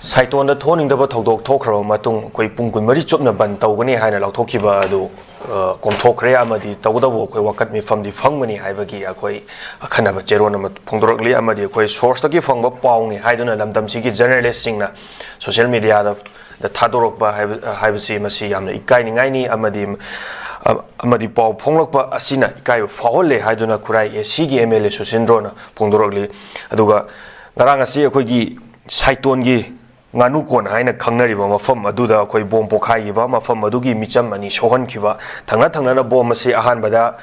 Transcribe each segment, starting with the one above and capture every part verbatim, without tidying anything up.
ꯁꯥꯏꯇꯣꯟꯗ ꯊꯣꯛꯍꯟꯅꯤꯡꯗꯕ ꯊꯧꯗꯣꯛ ꯊꯣꯛꯈ꯭ꯔꯕ ꯃꯇꯨꯡ ꯑꯩꯈꯣꯏ ꯄꯨꯡ ꯀꯨꯟꯃꯔꯤ ꯆꯨꯞꯅ ꯕꯟ ꯇꯧꯒꯅꯤ ꯍꯥꯏꯅ ꯂꯥꯎꯊꯣꯛꯈꯤꯕ ꯑꯗꯨ, ꯑ, ꯀꯣꯝꯊꯣꯛꯈ꯭ꯔꯦ ꯑꯃꯗꯤ ꯇꯧꯕꯇꯕꯨ ꯑꯩꯈꯣꯏ ꯋꯥꯀꯠ ꯃꯤꯐꯝꯗꯤ ꯐꯝꯒꯅꯤ ꯍꯥꯏꯕꯒꯤ ꯑꯩꯈꯣꯏ ꯑꯈꯟꯅꯕ ꯆꯦꯔꯣꯜ ꯑꯃ ꯐꯣꯡꯗꯣꯔꯛꯂꯤ꯫ ꯑꯃꯗꯤ ꯑꯩꯈꯣꯏ source ꯇꯒꯤ ꯐꯪꯕ ꯄꯥꯎꯅꯤ ꯍꯥꯏꯗꯨꯅ ꯂꯝꯗꯝꯁꯤꯒꯤ journalist ꯁꯤꯡꯅ social media ꯗ ꯊꯥꯗꯣꯔꯛꯄ ꯍꯥꯏꯕ, ꯍꯥꯏꯕꯁꯤ ꯃꯁꯤ ꯌꯥꯝꯅ ꯏꯀꯥꯏꯅꯤꯡꯉꯥꯏꯅꯤ꯫ ꯑꯃꯗꯤ, ꯑ-, ꯑꯃꯗꯤ ꯄꯥꯎ ꯐꯣꯡꯂꯛꯄ ꯑꯁꯤꯅ ꯏꯀꯥꯏꯕ ꯐꯥꯎꯍꯜꯂꯦ ꯍꯥꯏꯗꯨꯅ ꯈꯨꯔꯥꯏ A C ꯒꯤ M L A ꯁꯨꯁꯤꯟꯗ꯭ꯔꯣꯅ ꯐꯣꯡꯗꯣꯔꯛꯂꯤ꯫ ꯑꯗꯨꯒ ꯉꯔꯥꯡ ꯑꯁꯤ ꯑꯩꯈꯣꯏꯒꯤ ꯁꯥꯏꯇꯣꯟꯒꯤ ꯉꯥꯅꯨ ꯀꯣꯟ ꯍꯥꯏꯅ ꯈꯪꯅꯔꯤꯕ ꯃꯐꯝ ꯑꯗꯨꯗ ꯑꯩꯈꯣꯏ ꯕꯣꯝ ꯄꯣꯈꯥꯏꯈꯤꯕ, ꯃꯐꯝ ꯑꯗꯨꯒꯤ ꯃꯤꯆꯝ ꯑꯅꯤ ꯁꯣꯛꯍꯟꯈꯤꯕ, ꯊꯪꯅ ꯊꯪꯅꯅ ꯕꯣꯝ ꯑꯁꯤ ꯑꯍꯥꯟꯕꯗ,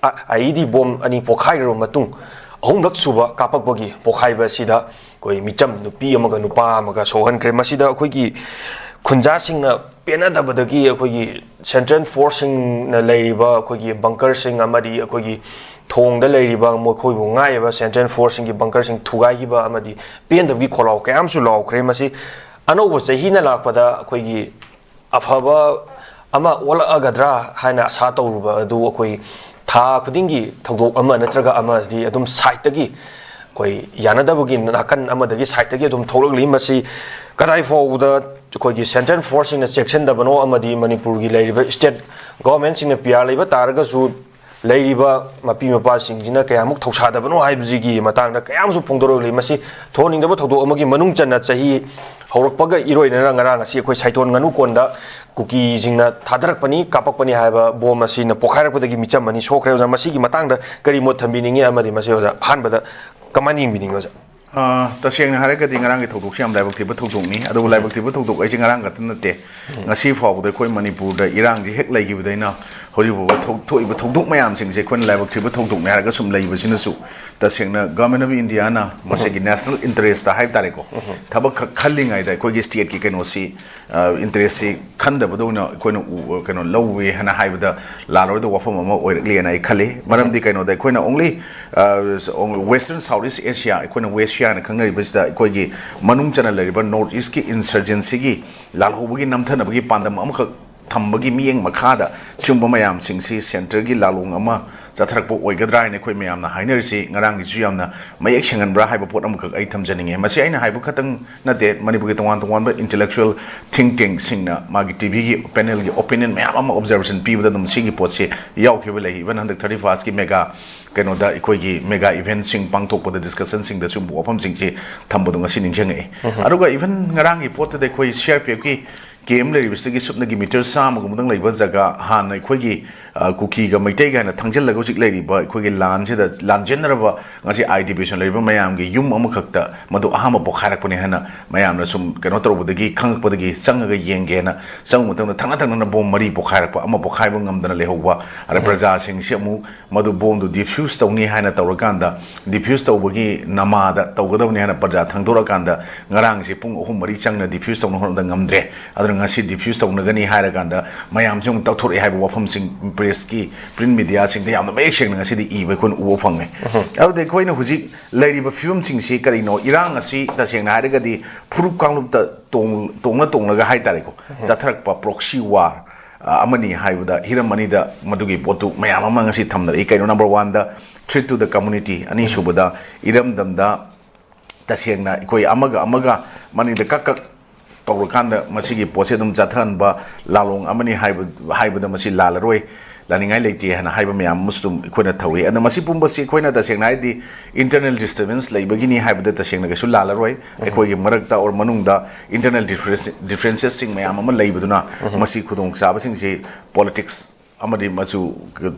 ꯑ, I E D ꯕꯣꯝ ꯑꯅꯤ ꯄꯣꯈꯥꯏꯈ꯭ꯔꯕ ꯃꯇꯨꯡ, ꯑꯍꯨꯝꯂꯛ ꯁꯨꯕ ꯀꯥꯞꯄꯛꯄꯒꯤ ꯄꯣꯈꯥꯏꯕ ꯑꯁꯤꯗ ꯑꯩꯈꯣꯏ ꯃꯤꯆꯝ ꯅꯨꯄꯤ ꯑꯃꯒ ꯅꯨꯄꯥ ꯑꯃꯒ ꯁꯣꯛꯍꯟꯈ꯭ꯔꯦ꯫ ꯃꯁꯤꯗ ꯑꯩꯈꯣꯏꯒꯤ ꯈꯨꯟꯖꯥꯁꯤꯡꯅ ꯄꯦꯟꯅꯗꯕꯗꯒꯤ ꯑꯩꯈꯣꯏꯒꯤ central force ꯁꯤꯡꯅ ꯂꯩꯔꯤꯕ ꯑꯩꯈꯣꯏꯒꯤ bunker ꯁꯤꯡ ꯑꯃꯗꯤ ꯑꯩꯈꯣꯏꯒꯤ ꯊꯣꯡꯗ ꯂꯩꯔꯤꯕ ꯃꯈꯣꯏꯕꯨ ꯉꯥꯛꯏꯕ central force ꯁꯤꯡꯒꯤ bunker ꯁꯤꯡ ꯊꯨꯒꯥꯏꯈꯤꯕ ꯑꯃꯗꯤ ꯄꯦꯟꯗꯕꯒꯤ ꯈꯣꯜꯂꯥꯎ ꯀꯌꯥ ꯑꯃꯁꯨ ꯂꯥꯎꯈ꯭ꯔꯦ꯫ ꯃꯁꯤ ꯑꯅꯧꯕ ꯆꯍꯤꯅ ꯂꯥꯛꯄꯗ ꯑꯩꯈꯣꯏꯒꯤ ꯑꯐꯕ ꯑꯃ ꯑꯣꯜꯂꯛꯑꯒꯗ꯭ꯔꯥ ꯍꯥꯏꯅ ꯑꯁꯥ ꯇꯧꯔꯨꯕ ꯑꯗꯨ ꯑꯩꯈꯣꯏ ꯊꯥ ꯈꯨꯗꯤꯡꯒꯤ ꯊꯧꯗꯣꯛ ꯑꯃ ꯅꯠꯇ꯭ꯔꯒ ꯑꯃꯗꯤ ꯑꯗꯨꯝ side ꯇꯒꯤ, ꯑꯩꯈꯣꯏ ꯌꯥꯅꯗꯕꯒꯤ ꯅꯥꯀꯟ ꯑꯃꯗꯒꯤ side ꯇꯒꯤ ꯑꯗꯨꯝ ꯊꯣꯛꯂꯛꯂꯤ꯫ ꯃꯁꯤ ꯀꯗꯥꯏ ꯐꯥꯎꯕꯗ ꯑꯩꯈꯣꯏꯒꯤ central force ꯁꯤꯡꯅ ꯆꯦꯛꯁꯤꯟꯗꯕꯅꯣ ꯑꯃꯗꯤ ꯃꯅꯤꯄꯨꯔꯒꯤ ꯂꯩꯔꯤꯕ state government ꯁꯤꯡꯅ P R ꯂꯩꯕ ꯇꯥꯔꯒꯁꯨ ꯂꯩꯔꯤꯕ ꯃꯄꯤ ꯃꯄꯥꯁꯤꯡꯁꯤꯅ ꯀꯌꯥꯃꯨꯛ ꯊꯧꯁꯥꯗꯕꯅꯣ ꯍꯥꯏꯕꯁꯤꯒꯤ ꯃꯇꯥꯡꯗ ꯀꯌꯥ ꯑꯃꯁꯨ ꯐꯣꯡꯗꯣꯔꯛꯂꯤ꯫ ꯃꯁꯤ ꯊꯣꯛꯍꯟꯅꯤꯡꯗꯕ ꯊꯧꯗꯣꯛ ꯑꯃꯒꯤ ꯃꯅꯨꯡ ꯆꯟꯅ ꯆꯍꯤ ꯍꯧꯔꯛꯄꯒ ꯏꯔꯣꯏꯅꯅ ꯉꯔꯥꯡ ꯑꯁꯤ ꯑꯩꯈꯣꯏ ꯁꯥꯏꯇꯣꯟ ꯉꯥꯅꯨ ꯀꯣꯟꯗ ꯀꯨꯀꯤꯁꯤꯡꯅ ꯊꯥꯗꯔꯛꯄꯅꯤ, ꯀꯥꯞꯄꯛꯄꯅꯤ ꯍꯥꯏꯕ ꯕꯣꯝ ꯑꯁꯤꯅ ꯄꯣꯈꯥꯏꯔꯛꯄꯗꯒꯤ ꯃꯤꯆꯝ ꯑꯅꯤ ꯁꯣꯛꯈ꯭ꯔꯦ꯫ ꯑꯣꯖꯥ, ꯃꯁꯤꯒꯤ ꯃꯇꯥꯡꯗ ꯀꯔꯤ ꯃꯣꯠ ꯊꯝꯕꯤꯅꯤꯡꯉꯤ? ꯑꯃꯗꯤ ꯃꯁꯤ, ꯑꯣꯖꯥ, ꯑꯍꯥꯟꯕꯗ ꯀꯃꯥꯏꯅ ꯌꯦꯡꯕꯤꯅꯤꯡꯉꯤ, ꯑꯣꯖꯥ? ꯑ, ꯇꯁꯦꯡꯅ ꯍꯥꯏꯔꯒꯗꯤ ꯉꯔꯥꯡꯒꯤ ꯊꯧꯗꯣꯛꯁꯤ ꯌꯥꯝ ꯂꯥꯏꯕꯛ ꯊꯤꯕ ꯊꯧꯗꯣꯛꯅꯤ꯫ ꯑꯗꯨꯕꯨ ꯂꯥꯏꯕꯛ ꯊꯤꯕ ꯊꯧꯗꯣꯛ ꯑꯩꯁꯦ ꯉꯔꯥꯡ ꯈꯛꯇ ꯅꯠꯇꯦ, ꯉꯁꯤ ꯐꯥꯎꯕꯗ ꯑꯩꯈꯣꯏ ꯃꯅꯤꯄꯨꯔꯗ ꯏꯔꯥꯡꯁꯤ ꯍꯦꯛ ꯂꯩꯈꯤꯕꯗꯩꯅ ꯍꯧꯖꯤꯛ ꯐꯥꯎꯕ ꯊꯣꯛ-, ꯊꯣꯛꯏꯕ ꯊꯧꯗꯣꯛ ꯃꯌꯥꯝꯁꯤꯡꯁꯦ ꯑꯩꯈꯣꯏꯅ ꯂꯥꯏꯕꯛ ꯊꯤꯕ ꯊꯧꯗꯣꯛꯅꯤ ꯍꯥꯏꯔꯒ ꯁꯨꯝ ꯂꯩꯕꯁꯤꯅꯁꯨ ꯇꯁꯦꯡꯅ Government of India ꯅ ꯃꯁꯤꯒꯤ national interest ꯍꯥꯏꯕ ꯇꯥꯔꯦꯀꯣ, ꯊꯕꯛ ꯈꯛ ꯈꯜꯂꯤꯉꯩꯗ ꯑꯩꯈꯣꯏꯒꯤ state ꯀꯤ ꯀꯩꯅꯣꯁꯤ, ꯑ, interest ꯁꯤ ꯈꯟꯗꯕꯗꯧꯅ ꯑꯩꯈꯣꯏꯅ ꯎ-, ꯀꯩꯅꯣ ꯂꯧꯋꯦ ꯍꯥꯏꯅ ꯍꯥꯏꯕꯗ ꯂꯥꯜꯂꯣꯏꯗ ꯋꯥꯐꯝ ꯑꯃ ꯑꯣꯏꯔꯛꯂꯦꯅ ꯑꯩ ꯈꯜꯂꯤ꯫ ꯃꯔꯝꯗꯤ ꯀꯩꯅꯣꯗ ꯑꯩꯈꯣꯏꯅ only, ꯑ, Western South East Asia, ꯑꯩꯈꯣꯏꯅ West Asia ꯍꯥꯏꯅ ꯈꯪꯅꯔꯤꯕꯁꯤꯗ ꯑꯩꯈꯣꯏꯒꯤ ꯃꯅꯨꯡ ꯆꯟꯅ ꯂꯩꯔꯤꯕ North East ꯀꯤ insurgency ꯒꯤ ꯂꯥꯜꯍꯧꯕꯒꯤ ꯅꯝꯊꯅꯕꯒꯤ ꯄꯥꯟꯗꯝ ꯑꯃꯈꯛ ꯊꯝꯕꯒꯤ ꯃꯤꯠꯌꯦꯡ ꯃꯈꯥꯗ ꯁꯤꯒꯨꯝꯕ ꯃꯌꯥꯝꯁꯤꯡꯁꯤ centreꯒꯤ ꯂꯥꯂꯣꯡ ꯑꯃ ꯆꯠꯊꯔꯛꯄ ꯑꯣꯏꯒꯗ꯭ꯔꯥ ꯍꯥꯏꯅ ꯑꯩꯈꯣꯏ ꯃꯌꯥꯝꯅ ꯍꯥꯏꯅꯔꯤꯁꯤ ꯉꯔꯥꯡꯒꯤꯁꯨ ꯌꯥꯝꯅ ꯃꯌꯦꯛ ꯁꯦꯡꯍꯟꯕ꯭ꯔꯥ ꯍꯥꯏꯕ ꯄꯣꯠ ꯑꯃꯈꯛ ꯑꯩ ꯊꯝꯖꯅꯤꯡꯉꯦ꯫ ꯃꯁꯤ ꯑꯩꯅ ꯍꯥꯏꯕ ꯈꯛꯇꯪ ꯅꯠꯇꯦ, ꯃꯅꯤꯄꯨꯔꯒꯤ ꯇꯣꯉꯥꯟ ꯇꯣꯉꯥꯟꯕ intellectual think tankꯁꯤꯡꯅ ꯃꯥꯒꯤ TVꯒꯤ panelꯒꯤ opinion ꯃꯌꯥꯝ ꯑꯃ observation ꯄꯤꯕꯗ ꯑꯗꯨꯝ ꯁꯤꯒꯤ ꯄꯣꯠꯁꯤ ꯌꯥꯎꯈꯤꯕ ꯂꯩ꯫ Even ꯍꯟꯗꯛ thirty firstꯀꯤ mega ꯀꯩꯅꯣꯗ ꯑꯩꯈꯣꯏꯒꯤ mega eventꯁꯤꯡ ꯄꯥꯡꯊꯣꯛꯄꯗ discussionꯁꯤꯡꯗ ꯁꯤꯒꯨꯝꯕ ꯋꯥꯐꯝꯁꯤꯡꯁꯤ ꯊꯝꯕꯗꯣ ꯉꯁꯤ ꯅꯤꯡꯁꯤꯡꯉꯛꯏ꯫ ꯑꯗꯨꯒ even ꯉꯔꯥꯡꯒꯤ ꯄꯣꯠꯇꯨꯗ ꯑꯩꯈꯣꯏ CRPFꯀꯤ camp ꯂꯩꯔꯤꯕꯁꯤꯗꯒꯤ ꯁꯨꯞꯅꯒꯤ meter ꯆꯥꯝꯃꯒꯨꯝꯕꯗꯪ ꯂꯩꯕ ꯖꯒꯥ, ꯍꯥꯟꯅ ꯑꯩꯈꯣꯏꯒꯤ, ꯑ, ꯀꯨꯀꯤꯒ ꯃꯩꯇꯩꯒ ꯍꯥꯏꯅ ꯊꯥꯡꯖꯤꯜꯂꯒ ꯍꯧꯖꯤꯛ ꯂꯩꯔꯤꯕ ꯑꯩꯈꯣꯏꯒꯤ ꯂꯥꯟꯁꯤꯗ ꯂꯥꯟꯖꯦꯟꯅꯔꯕ ꯉꯁꯤ I D P ꯁꯤꯗ ꯂꯩꯔꯤꯕ ꯃꯌꯥꯝꯒꯤ ꯌꯨꯝ ꯑꯃꯈꯛꯇ ꯃꯗꯨ ꯑꯍꯥꯟꯕ ꯄꯣꯈꯥꯏꯔꯛꯄꯅꯤ ꯍꯥꯏꯅ ꯃꯌꯥꯝꯅ ꯁꯨꯝ ꯀꯩꯅꯣ ꯇꯧꯔꯨꯕꯗꯒꯤ ꯈꯪꯉꯛꯄꯗꯒꯤ ꯆꯪꯉꯒ ꯌꯦꯡꯒꯦꯅ ꯆꯪꯕ ꯃꯇꯝꯗ ꯊꯪꯅ ꯊꯪꯅꯅ bomb ꯃꯔꯤ ꯄꯣꯈꯥꯏꯔꯛꯄ, ꯑꯃ ꯄꯣꯈꯥꯏꯕ ꯉꯝꯗꯅ ꯂꯩꯍꯧꯕ, ꯑꯗ ꯄ꯭ꯔꯖꯥꯁꯤꯡꯁꯤ ꯑꯃꯨꯛ ꯃꯗꯨ bomb ꯗꯨ defuse ꯇꯧꯅꯤ ꯍꯥꯏꯅ ꯇꯧꯔꯀꯥꯟꯗ, defuse ꯇꯧꯕꯒꯤ ꯅꯃꯥꯗ ꯇꯧꯒꯗꯕꯅꯤ ꯍꯥꯏꯅ ꯄ꯭ꯔꯖꯥ ꯊꯥꯡꯗꯣꯔꯛꯑꯀꯥꯟꯗ, ꯉꯔꯥꯡꯁꯦ ꯄꯨꯡ ꯑꯍꯨꯝ ꯃꯔꯤ ꯆꯪꯅ defuse ꯇꯧꯅ ꯍꯣꯠꯅꯕꯗ ꯉꯝꯗ꯭ꯔꯦ꯫ ꯑꯗꯨꯅ ꯉꯁꯤ defuse ꯇꯧꯅꯒꯅꯤ ꯍꯥꯏꯔꯀꯥꯟꯗ ꯃꯌꯥꯝꯁꯦ ꯑꯃꯨꯛ ꯇꯧꯊꯣꯔꯛꯑꯦ ꯍꯥꯏꯕ ꯋꯥꯐꯝꯁꯤꯡ pressꯀꯤ, print mediaꯁꯤꯡꯗ ꯌꯥꯝꯅ ꯃꯌꯦꯛ ꯁꯦꯡꯅ ꯉꯁꯤꯗꯤ ꯏꯕ ꯑꯩꯈꯣꯏꯅ ꯎꯕ ꯐꯪꯉꯦ꯫ ꯑꯗꯨꯗꯤ ꯑꯩꯈꯣꯏꯅ ꯍꯧꯖꯤꯛ ꯂꯩꯔꯤꯕ ꯐꯤꯕꯝꯁꯤꯡꯁꯤ ꯀꯔꯤꯅꯣ? ꯏꯔꯥꯡ ꯑꯁꯤ ꯇꯁꯦꯡꯅ ꯍꯥꯏꯔꯒꯗꯤ ꯐꯨꯔꯨꯞ ꯀꯥꯡꯂꯨꯞꯇ ꯇꯣꯡ-, ꯇꯣꯡꯅ ꯇꯣꯡꯂꯒ ꯍꯥꯏꯇꯥꯔꯦꯀꯣ, ꯆꯠꯊꯔꯛꯄ proxy war, ꯑ, ꯑꯃꯅꯤ ꯍꯥꯏꯕꯗ ꯍꯤꯔꯝ ꯑꯅꯤꯗ ꯃꯗꯨꯒꯤ ꯄꯣꯠꯇꯨ ꯃꯌꯥꯝ ꯑꯃ ꯉꯁꯤ ꯊꯝꯅꯔꯛꯏ꯫ ꯀꯩꯅꯣ, number oneꯗ threat to the community, ꯑꯅꯤꯁꯨꯕꯗ ꯏꯔꯝꯗꯝꯗ ꯇꯁꯦꯡꯅ ꯑꯩꯈꯣꯏ ꯑꯃꯒ ꯑꯃꯒ ꯃꯅꯤꯡꯗ ꯀꯛ ꯀꯛ ꯇꯧꯔꯀꯥꯟꯗ ꯃꯁꯤꯒꯤ ꯄꯣꯠꯁꯦ ꯑꯗꯨꯝ ꯆꯠꯊꯍꯟꯕ ꯂꯥꯂꯣꯡ ꯑꯃꯅꯤ ꯍꯥꯏꯕ, ꯍꯥꯏꯕꯗ ꯃꯁꯤ ꯂꯥꯜꯂꯔꯣꯏ, ꯂꯥꯟꯅꯤꯡꯉꯥꯏ ꯂꯩꯇꯦ ꯍꯥꯏꯅ ꯍꯥꯏꯕ ꯃꯌꯥꯝ ꯑꯃꯁꯨ ꯑꯗꯨꯝ ꯑꯩꯈꯣꯏꯅ ꯊꯧꯏ꯫ ꯑꯗꯣ ꯃꯁꯤ ꯄꯨꯝꯕꯁꯤ ꯑꯩꯈꯣꯏꯅ ꯇꯁꯦꯡꯅ ꯍꯥꯏꯔꯗꯤ internal disturbance ꯂꯩꯕꯒꯤꯅꯤ ꯍꯥꯏꯕꯗ ꯇꯁꯦꯡꯅ ꯀꯩꯁꯨ ꯂꯥꯜꯂꯔꯣꯏ꯫ ꯑꯩꯈꯣꯏꯒꯤ ꯃꯔꯛꯇ or ꯃꯅꯨꯡꯗ internal difference-, differences ꯁꯤꯡ ꯃꯌꯥꯝ ꯑꯃ ꯂꯩꯕꯗꯨꯅ ꯃꯁꯤ ꯈꯨꯗꯣꯡꯆꯥꯕꯁꯤꯡꯁꯤ politics ꯑꯃꯗꯤ ꯃꯆꯨ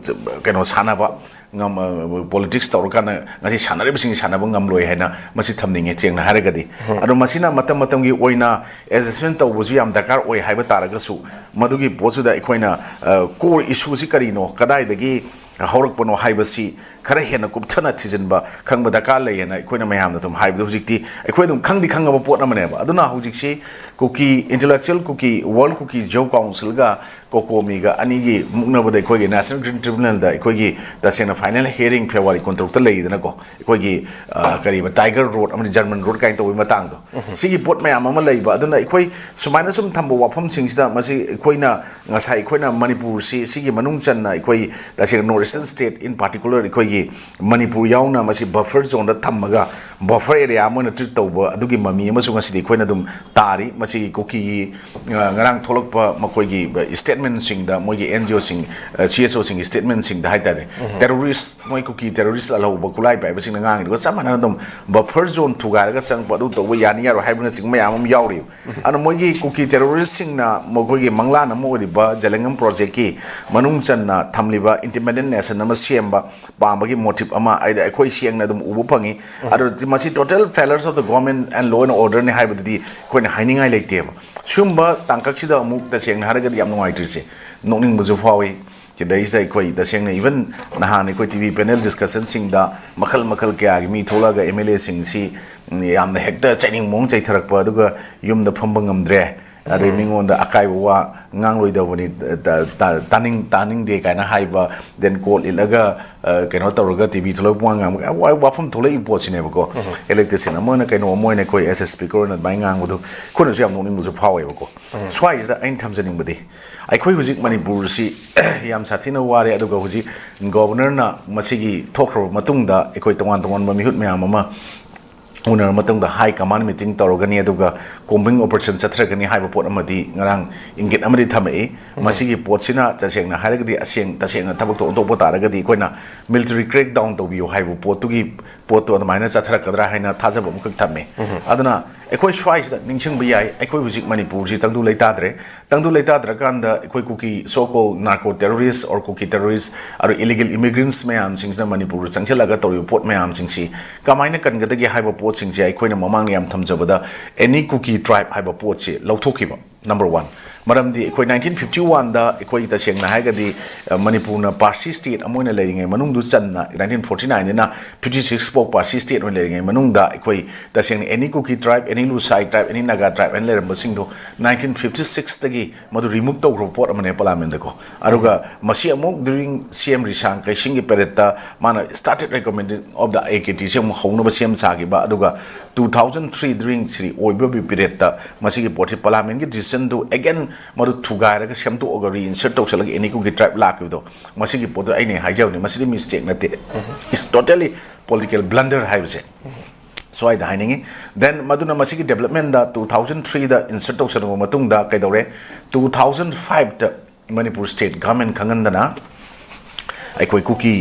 ꯀꯩꯅꯣ ꯁꯥꯟꯅꯕ ꯉꯝ-, politics ꯇꯧꯔꯀꯥꯟꯗ ꯉꯁꯤ ꯁꯥꯟꯅꯔꯤꯕꯁꯤꯡ ꯁꯥꯟꯅꯕ ꯉꯝꯂꯣꯏ ꯍꯥꯏꯅ ꯃꯁꯤ ꯊꯝꯅꯤꯡꯉꯦ ꯊꯦꯡꯅ ꯍꯥꯏꯔꯒꯗꯤ꯫ ꯑꯗꯣ ꯃꯁꯤꯅ ꯃꯇꯝ ꯃꯇꯝꯒꯤ ꯑꯣꯏꯅ adjustment ꯇꯧꯕꯁꯨ ꯌꯥꯝ ꯗꯔꯀꯥꯔ ꯑꯣꯏ ꯍꯥꯏꯕ ꯇꯥꯔꯒꯁꯨ, ꯃꯗꯨꯒꯤ ꯄꯣꯠꯁꯤꯗ ꯑꯩꯈꯣꯏꯅ, ꯑ, core issue ꯁꯤ ꯀꯔꯤꯅꯣ, ꯀꯗꯥꯏꯗꯒꯤ ꯍꯧꯔꯛꯄꯅꯣ ꯍꯥꯏꯕꯁꯤ ꯈꯔ ꯍꯦꯟꯅ ꯀꯨꯞꯊꯅ ꯊꯤꯖꯤꯟꯕ ꯈꯪꯕ ꯗꯔꯀꯥꯔ ꯂꯩꯌꯦꯅ ꯑꯩꯈꯣꯏꯅ ꯃꯌꯥꯝꯅ ꯑꯗꯨꯝ ꯍꯥꯏꯕꯗꯣ ꯍꯧꯖꯤꯛꯇꯤ ꯑꯩꯈꯣꯏ ꯑꯗꯨꯝ ꯈꯪꯗꯤ ꯈꯪꯉꯕ ꯄꯣꯠ ꯑꯃꯅꯦꯕ꯫ ꯑꯗꯨꯅ ꯍꯧꯖꯤꯛꯁꯤ ꯀꯨꯀꯤ intellectual, ꯀꯨꯀꯤ World Kuki Zo Councilꯒ ꯀꯣꯀꯣꯃꯤꯒ ꯑꯅꯤꯒꯤ ꯃꯨꯛꯅꯕꯗ ꯑꯩꯈꯣꯏꯒꯤ National Green Tribunalꯗ ꯑꯩꯈꯣꯏꯒꯤ ꯇꯁꯦꯡꯅ final hearing February ꯀꯨꯟꯇꯔꯨꯛꯇ ꯂꯩꯗꯅꯀꯣ, ꯑꯩꯈꯣꯏꯒꯤ, ꯑ, ꯀꯔꯤꯕ, Tiger Road ꯑꯃꯗꯤ German Road ꯀꯥꯏꯅ ꯇꯧꯕꯒꯤ ꯃꯇꯥꯡꯗꯣ, ꯁꯤꯒꯤ ꯄꯣꯠ ꯃꯌꯥꯝ ꯑꯃ ꯂꯩꯕ꯫ ꯑꯗꯨꯅ ꯑꯩꯈꯣꯏ ꯁꯨꯃꯥꯏꯅ ꯁꯨꯝ ꯊꯝꯕ ꯋꯥꯐꯝꯁꯤꯡꯁꯤꯗ ꯃꯁꯤ ꯑꯩꯈꯣꯏꯅ ꯉꯁꯥꯏ ꯑꯩꯈꯣꯏꯅ ꯃꯅꯤꯄꯨꯔꯁꯤ, ꯁꯤꯒꯤ ꯃꯅꯨꯡ ꯆꯟꯅ ꯑꯩꯈꯣꯏ ꯇꯁꯦꯡꯅ North Eastern state, in particular ꯑꯩꯈꯣꯏꯒꯤ ꯃꯅꯤꯄꯨꯔ ꯌꯥꯎꯅ ꯃꯁꯤ buffer zoneꯗ ꯊꯝꯃꯒ buffer area ꯑꯃ ꯑꯣꯏꯅ treat ꯇꯧꯕ ꯑꯗꯨꯒꯤ ꯃꯃꯤ ꯑꯃꯁꯨ ꯉꯁꯤꯗꯤ ꯑꯩꯈꯣꯏꯅ ꯑꯗꯨꯝ ꯇꯥꯔꯤ꯫ ꯃꯁꯤꯒꯤ ꯀꯨꯀꯤꯒꯤ, ꯑ, ꯉꯔꯥꯡ ꯊꯣꯛꯂꯛꯄ ꯃꯈꯣꯏꯒꯤ statementꯁꯤꯡꯗ, ꯃꯣꯏꯒꯤ NGOꯁꯤꯡ, ꯑ, CSOꯁꯤꯡꯒꯤ statementꯁꯤꯡꯗ ꯍꯥꯏꯇꯥꯔꯦ, terrorist, ꯃꯣꯏ ꯀꯨꯀꯤ terrorist ꯑꯂꯧꯕ ꯈꯨꯠꯂꯥꯏ ꯄꯥꯏꯕꯁꯤꯡꯅ ꯉꯥꯡꯉꯤꯗꯨꯒ ꯆꯞ ꯃꯥꯟꯅꯅ ꯑꯗꯨꯝ buffer zone ꯊꯨꯒꯥꯏꯔꯒ ꯆꯪꯉꯛꯄ, ꯑꯗꯨ ꯇꯧꯕ ꯌꯥꯅꯤ ꯌꯥꯔꯣꯏ ꯍꯥꯏꯕꯅꯆꯤꯡꯕ ꯃꯌꯥꯝ ꯑꯃ ꯌꯥꯎꯔꯤꯕ꯫ ꯑꯗꯣ ꯃꯣꯏꯒꯤ ꯀꯨꯀꯤ terroristꯁꯤꯡꯅ ꯃꯈꯣꯏꯒꯤ ꯃꯪꯂꯥꯟ ꯑꯃ ꯑꯣꯏꯔꯤꯕ ꯖꯦꯂꯦꯡꯒꯝ projectꯀꯤ ꯃꯅꯨꯡ ꯆꯟꯅ ꯊꯝꯂꯤꯕ independent nation ꯑꯃ ꯁꯦꯝꯕ ꯄꯥꯝꯕꯒꯤ motive ꯑꯃ ꯍꯥꯏꯗꯤ ꯑꯩꯈꯣꯏ ꯁꯦꯡꯅ ꯑꯗꯨꯝ ꯎꯕ ꯐꯪꯉꯤ꯫ ꯑꯗꯨ ꯃꯁꯤ total failures of the government and law and orderꯅꯤ ꯍꯥꯏꯕꯗꯨꯗꯤ ꯑꯩꯈꯣꯏꯅ ꯍꯥꯏꯅꯤꯡꯉꯥꯏ ꯂꯩꯇꯦꯕ꯫ ꯁꯤꯒꯨꯝꯕ ꯇꯥꯡꯀꯛꯁꯤꯗ ꯑꯃꯨꯛ ꯇꯁꯦꯡꯅ ꯍꯥꯏꯔꯒꯗꯤ ꯌꯥꯝ ꯅꯨꯡꯉꯥꯏꯇ꯭ꯔꯤꯁꯦ, ꯅꯣꯛꯅꯤꯡꯕꯁꯨ ꯐꯥꯎꯏ꯫ ꯁꯤꯗꯩꯁꯤꯗ ꯑꯩꯈꯣꯏ ꯇꯁꯦꯡꯅ even ꯅꯍꯥꯟ ꯑꯩꯈꯣꯏ TV panel discussionꯁꯤꯡꯗ ꯃꯈꯜ ꯃꯈꯜ ꯀꯌꯥꯒꯤ ꯃꯤ ꯊꯣꯛꯂꯛꯑꯒ MLAꯁꯤꯡꯁꯤ ꯌꯥꯝꯅ ꯍꯦꯛꯇ ꯆꯩꯅꯤꯡ ꯃꯑꯣꯡ ꯆꯩꯊꯔꯛꯄ, ꯑꯗꯨꯒ ꯌꯨꯝꯗ ꯐꯝꯕ ꯉꯝꯗ꯭ꯔꯦ, ꯑꯗꯩ ꯃꯤꯉꯣꯟꯗ ꯑꯀꯥꯏꯕ ꯋꯥ ꯉꯥꯡꯂꯣꯏꯗꯕꯅꯤ, ꯇ-, ꯇ-, ꯇꯥꯅꯤꯡ-, ꯇꯥꯅꯤꯡꯗꯦ ꯀꯥꯏꯅ ꯍꯥꯏꯕ, then court ꯏꯠꯂꯒ, ꯑ, ꯀꯩꯅꯣ ꯇꯧꯔꯒ TV ꯊꯣꯛꯂꯛꯄ ꯋꯥ ꯉꯥꯡꯕ, ꯋꯥ-, ꯋꯥꯐꯝ ꯊꯣꯛꯂꯛꯏꯕ ꯄꯣꯠꯁꯤꯅꯦꯕꯀꯣ꯫ Electedꯁꯤꯡ ꯑꯃ ꯑꯣꯏꯅ ꯀꯩꯅꯣ ꯑꯃ ꯑꯣꯏꯅ ꯑꯩꯈꯣꯏ as a speaker ꯑꯣꯏꯅ ꯑꯗꯨꯃꯥꯏꯅ ꯉꯥꯡꯕꯗꯣ ꯑꯩꯈꯣꯏꯅꯁꯨ ꯌꯥꯝ ꯅꯣꯛꯅꯤꯡꯕꯁꯨ ꯐꯥꯎꯋꯦꯕꯀꯣ꯫ ꯁ꯭ꯋꯥꯏꯁꯤꯗ ꯑꯩꯅ ꯊꯝꯖꯅꯤꯡꯕꯗꯤ ꯑꯩꯈꯣꯏ ꯍꯧꯖꯤꯛ ꯃꯅꯤꯄꯨꯔꯁꯤ ꯌꯥꯝ ꯁꯥꯊꯤꯅ ꯋꯥꯔꯦ, ꯑꯗꯨꯒ ꯍꯧꯖꯤꯛ governorꯅ ꯃꯁꯤꯒꯤ ꯊꯣꯛꯈ꯭ꯔꯕ ꯃꯇꯨꯡꯗ ꯑꯩꯈꯣꯏ ꯇꯣꯉꯥꯟ ꯇꯣꯉꯥꯟꯕ ꯃꯤꯍꯨꯠ ꯃꯌꯥꯝ ꯑꯃ ꯎꯅꯔꯕ ꯃꯇꯨꯡꯗ high command meeting ꯇꯧꯔꯒꯅꯤ, ꯑꯗꯨꯒ combing operation ꯆꯠꯊꯔꯒꯅꯤ ꯍꯥꯏꯕ ꯄꯣꯠ ꯑꯃꯗꯤ ꯉꯔꯥꯡ ꯏꯪꯒꯤꯠ ꯑꯃꯗꯤ ꯊꯝꯃꯛꯏ꯫ ꯃꯁꯤꯒꯤ ꯄꯣꯠꯁꯤꯅ ꯇꯁꯦꯡꯅ ꯍꯥꯏꯔꯒꯗꯤ ꯑꯁꯦꯡ-, ꯇꯁꯦꯡꯅ ꯊꯕꯛꯇꯣ ꯑꯣꯟꯊꯣꯛꯄ ꯇꯥꯔꯒꯗꯤ ꯑꯩꯈꯣꯏꯅ military crackdown ꯇꯧꯕꯤꯌꯨ ꯍꯥꯏꯕ ꯄꯣꯠꯇꯨꯒꯤ ꯄꯣꯠꯇꯣ ꯑꯗꯨꯃꯥꯏꯅ ꯆꯠꯊꯔꯛꯀꯗ꯭ꯔꯥ ꯍꯥꯏꯅ ꯊꯥꯖꯕ ꯑꯃꯈꯛ ꯊꯝꯃꯤ꯫ ꯑꯗꯨꯅ ꯑꯩꯈꯣꯏ ꯁ꯭ꯋꯥꯏꯁꯤꯗ ꯅꯤꯡꯁꯤꯡꯕ ꯌꯥꯏ, ꯑꯩꯈꯣꯏ ꯍꯧꯖꯤꯛ ꯃꯅꯤꯄꯨꯔꯁꯤ ꯇꯪꯗꯨ ꯂꯩꯇꯥꯗ꯭ꯔꯦ꯫ ꯇꯪꯗꯨ ꯂꯩꯇꯥꯗ꯭ꯔꯀꯥꯟꯗ ꯑꯩꯈꯣꯏ ꯀꯨꯀꯤ so called narco terrorist or Kuki terrorist ꯑꯗꯨ illegal immigrants ꯃꯌꯥꯝꯁꯤꯡꯁꯤꯅ ꯃꯅꯤꯄꯨꯔꯗ ꯆꯪꯁꯤꯜꯂꯒ ꯇꯧꯔꯤꯕ ꯄꯣꯠ ꯃꯌꯥꯝꯁꯤꯡꯁꯤ ꯀꯃꯥꯏꯅ ꯀꯟꯒꯗꯒꯦ ꯍꯥꯏꯕ ꯄꯣꯠꯁꯤꯡꯁꯦ ꯑꯩꯈꯣꯏꯅ ꯃꯃꯥꯡꯗ ꯌꯥꯝ ꯊꯝꯖꯕꯗ any Kuki tribe ꯍꯥꯏꯕ ꯄꯣꯠꯁꯤ ꯂꯧꯊꯣꯛꯈꯤꯕ꯫ Number one꯫ ꯃꯔꯝꯗꯤ ꯑꯩꯈꯣꯏ ꯅꯥꯏꯟꯇꯤꯟ ꯐꯤꯐꯇꯤ ꯋꯥꯟꯗ ꯑꯩꯈꯣꯏ ꯇꯁꯦꯡꯅ ꯍꯥꯏꯔꯒꯗꯤ, ꯑ, ꯃꯅꯤꯄꯨꯔꯅ ꯄꯥꯔꯁꯤ ꯁ꯭ꯇꯦꯠ ꯑꯃ ꯑꯣꯏꯅ ꯂꯩꯔꯤꯉꯩ ꯃꯅꯨꯡꯗꯨ ꯆꯟꯅ ꯅꯥꯏꯟꯇꯤꯟ ꯐꯣꯔꯇꯤ ꯅꯥꯏꯟꯗꯅ ꯐꯤꯐꯇꯤ ꯁꯤꯛꯁ ꯐꯥꯎ ꯄꯥꯔꯁꯤ ꯁ꯭ꯇꯦꯠ ꯑꯣꯏꯅ ꯂꯩꯔꯤꯉꯩ ꯃꯅꯨꯡꯗ ꯑꯩꯈꯣꯏ ꯇꯁꯦꯡꯅ ꯑꯦꯅꯤ ꯀꯨꯀꯤ ꯇ꯭ꯔꯥꯏꯕ, ꯑꯦꯅꯤ ꯂꯨꯁꯥꯏ ꯇ꯭ꯔꯥꯏꯕ, ꯑꯦꯅꯤ ꯅꯥꯒꯥ ꯇ꯭ꯔꯥꯏꯕ ꯍꯥꯏꯅ ꯂꯩꯔꯝꯕꯁꯤꯡꯗꯣ ꯅꯥꯏꯟꯇꯤꯟ ꯐꯤꯐꯇꯤ ꯁꯤꯛꯁꯇꯒꯤ ꯃꯗꯨ ꯔꯤꯃꯨꯚ ꯇꯧꯈ꯭ꯔꯕ ꯄꯣꯠ ꯑꯃꯅꯦ ꯄꯥꯔꯂꯥꯃꯦꯟꯗꯀꯣ꯫ ꯑꯗꯨꯒ ꯃꯁꯤ ꯑꯃꯨꯛ during C M ꯔꯤꯁꯥꯡ ꯀꯩꯁꯤꯡꯒꯤ ꯄꯦꯔꯦꯠꯇ ꯃꯥꯅ started recommending of the A K T ꯁꯤ ꯑꯃꯨꯛ ꯍꯧꯅꯕ ꯁꯦꯝ ꯁꯥꯈꯤꯕ꯫ ꯑꯗꯨꯒ two thousand three during Shri ꯑꯣꯏꯕꯕꯤ ꯄꯦꯔꯦꯠꯇ ꯃꯁꯤꯒꯤ ꯄꯣꯠꯁꯤ ꯄꯥꯔꯂꯥꯃꯦꯟꯒꯤ decision ꯗꯨ again ꯃꯗꯨ ꯊꯨꯒꯥꯏꯔꯒ ꯁꯦꯝꯗꯣꯛꯑꯒ reinsert ꯇꯧꯁꯜꯂꯒ ꯑꯦꯅꯤ ꯀꯨꯀꯤ ꯇ꯭ꯔꯥꯏꯕ ꯂꯥꯛꯈꯤꯕꯗꯣ, ꯃꯁꯤꯒꯤ ꯄꯣꯠꯇꯣ ꯑꯩꯅ ꯍꯥꯏꯖꯕꯅꯤ, ꯃꯁꯤꯗꯤ mistake ꯅꯠꯇꯦ, it's totally political blunder ꯍꯥꯏꯕꯁꯦ ꯁ꯭ꯋꯥꯏꯗ ꯍꯥꯏꯅꯤꯡꯉꯤ꯫ Then ꯃꯗꯨꯅ ꯃꯁꯤꯒꯤ development ꯗ two thousand three ꯗ insert ꯇꯧꯁꯜꯂꯕ ꯃꯇꯨꯡꯗ ꯀꯩꯗꯧꯔꯦ, two thousand five ꯇ ꯃꯅꯤꯄꯨꯔ state government ꯈꯪꯍꯟꯗꯅ ꯑꯩꯈꯣꯏ ꯀꯨꯀꯤ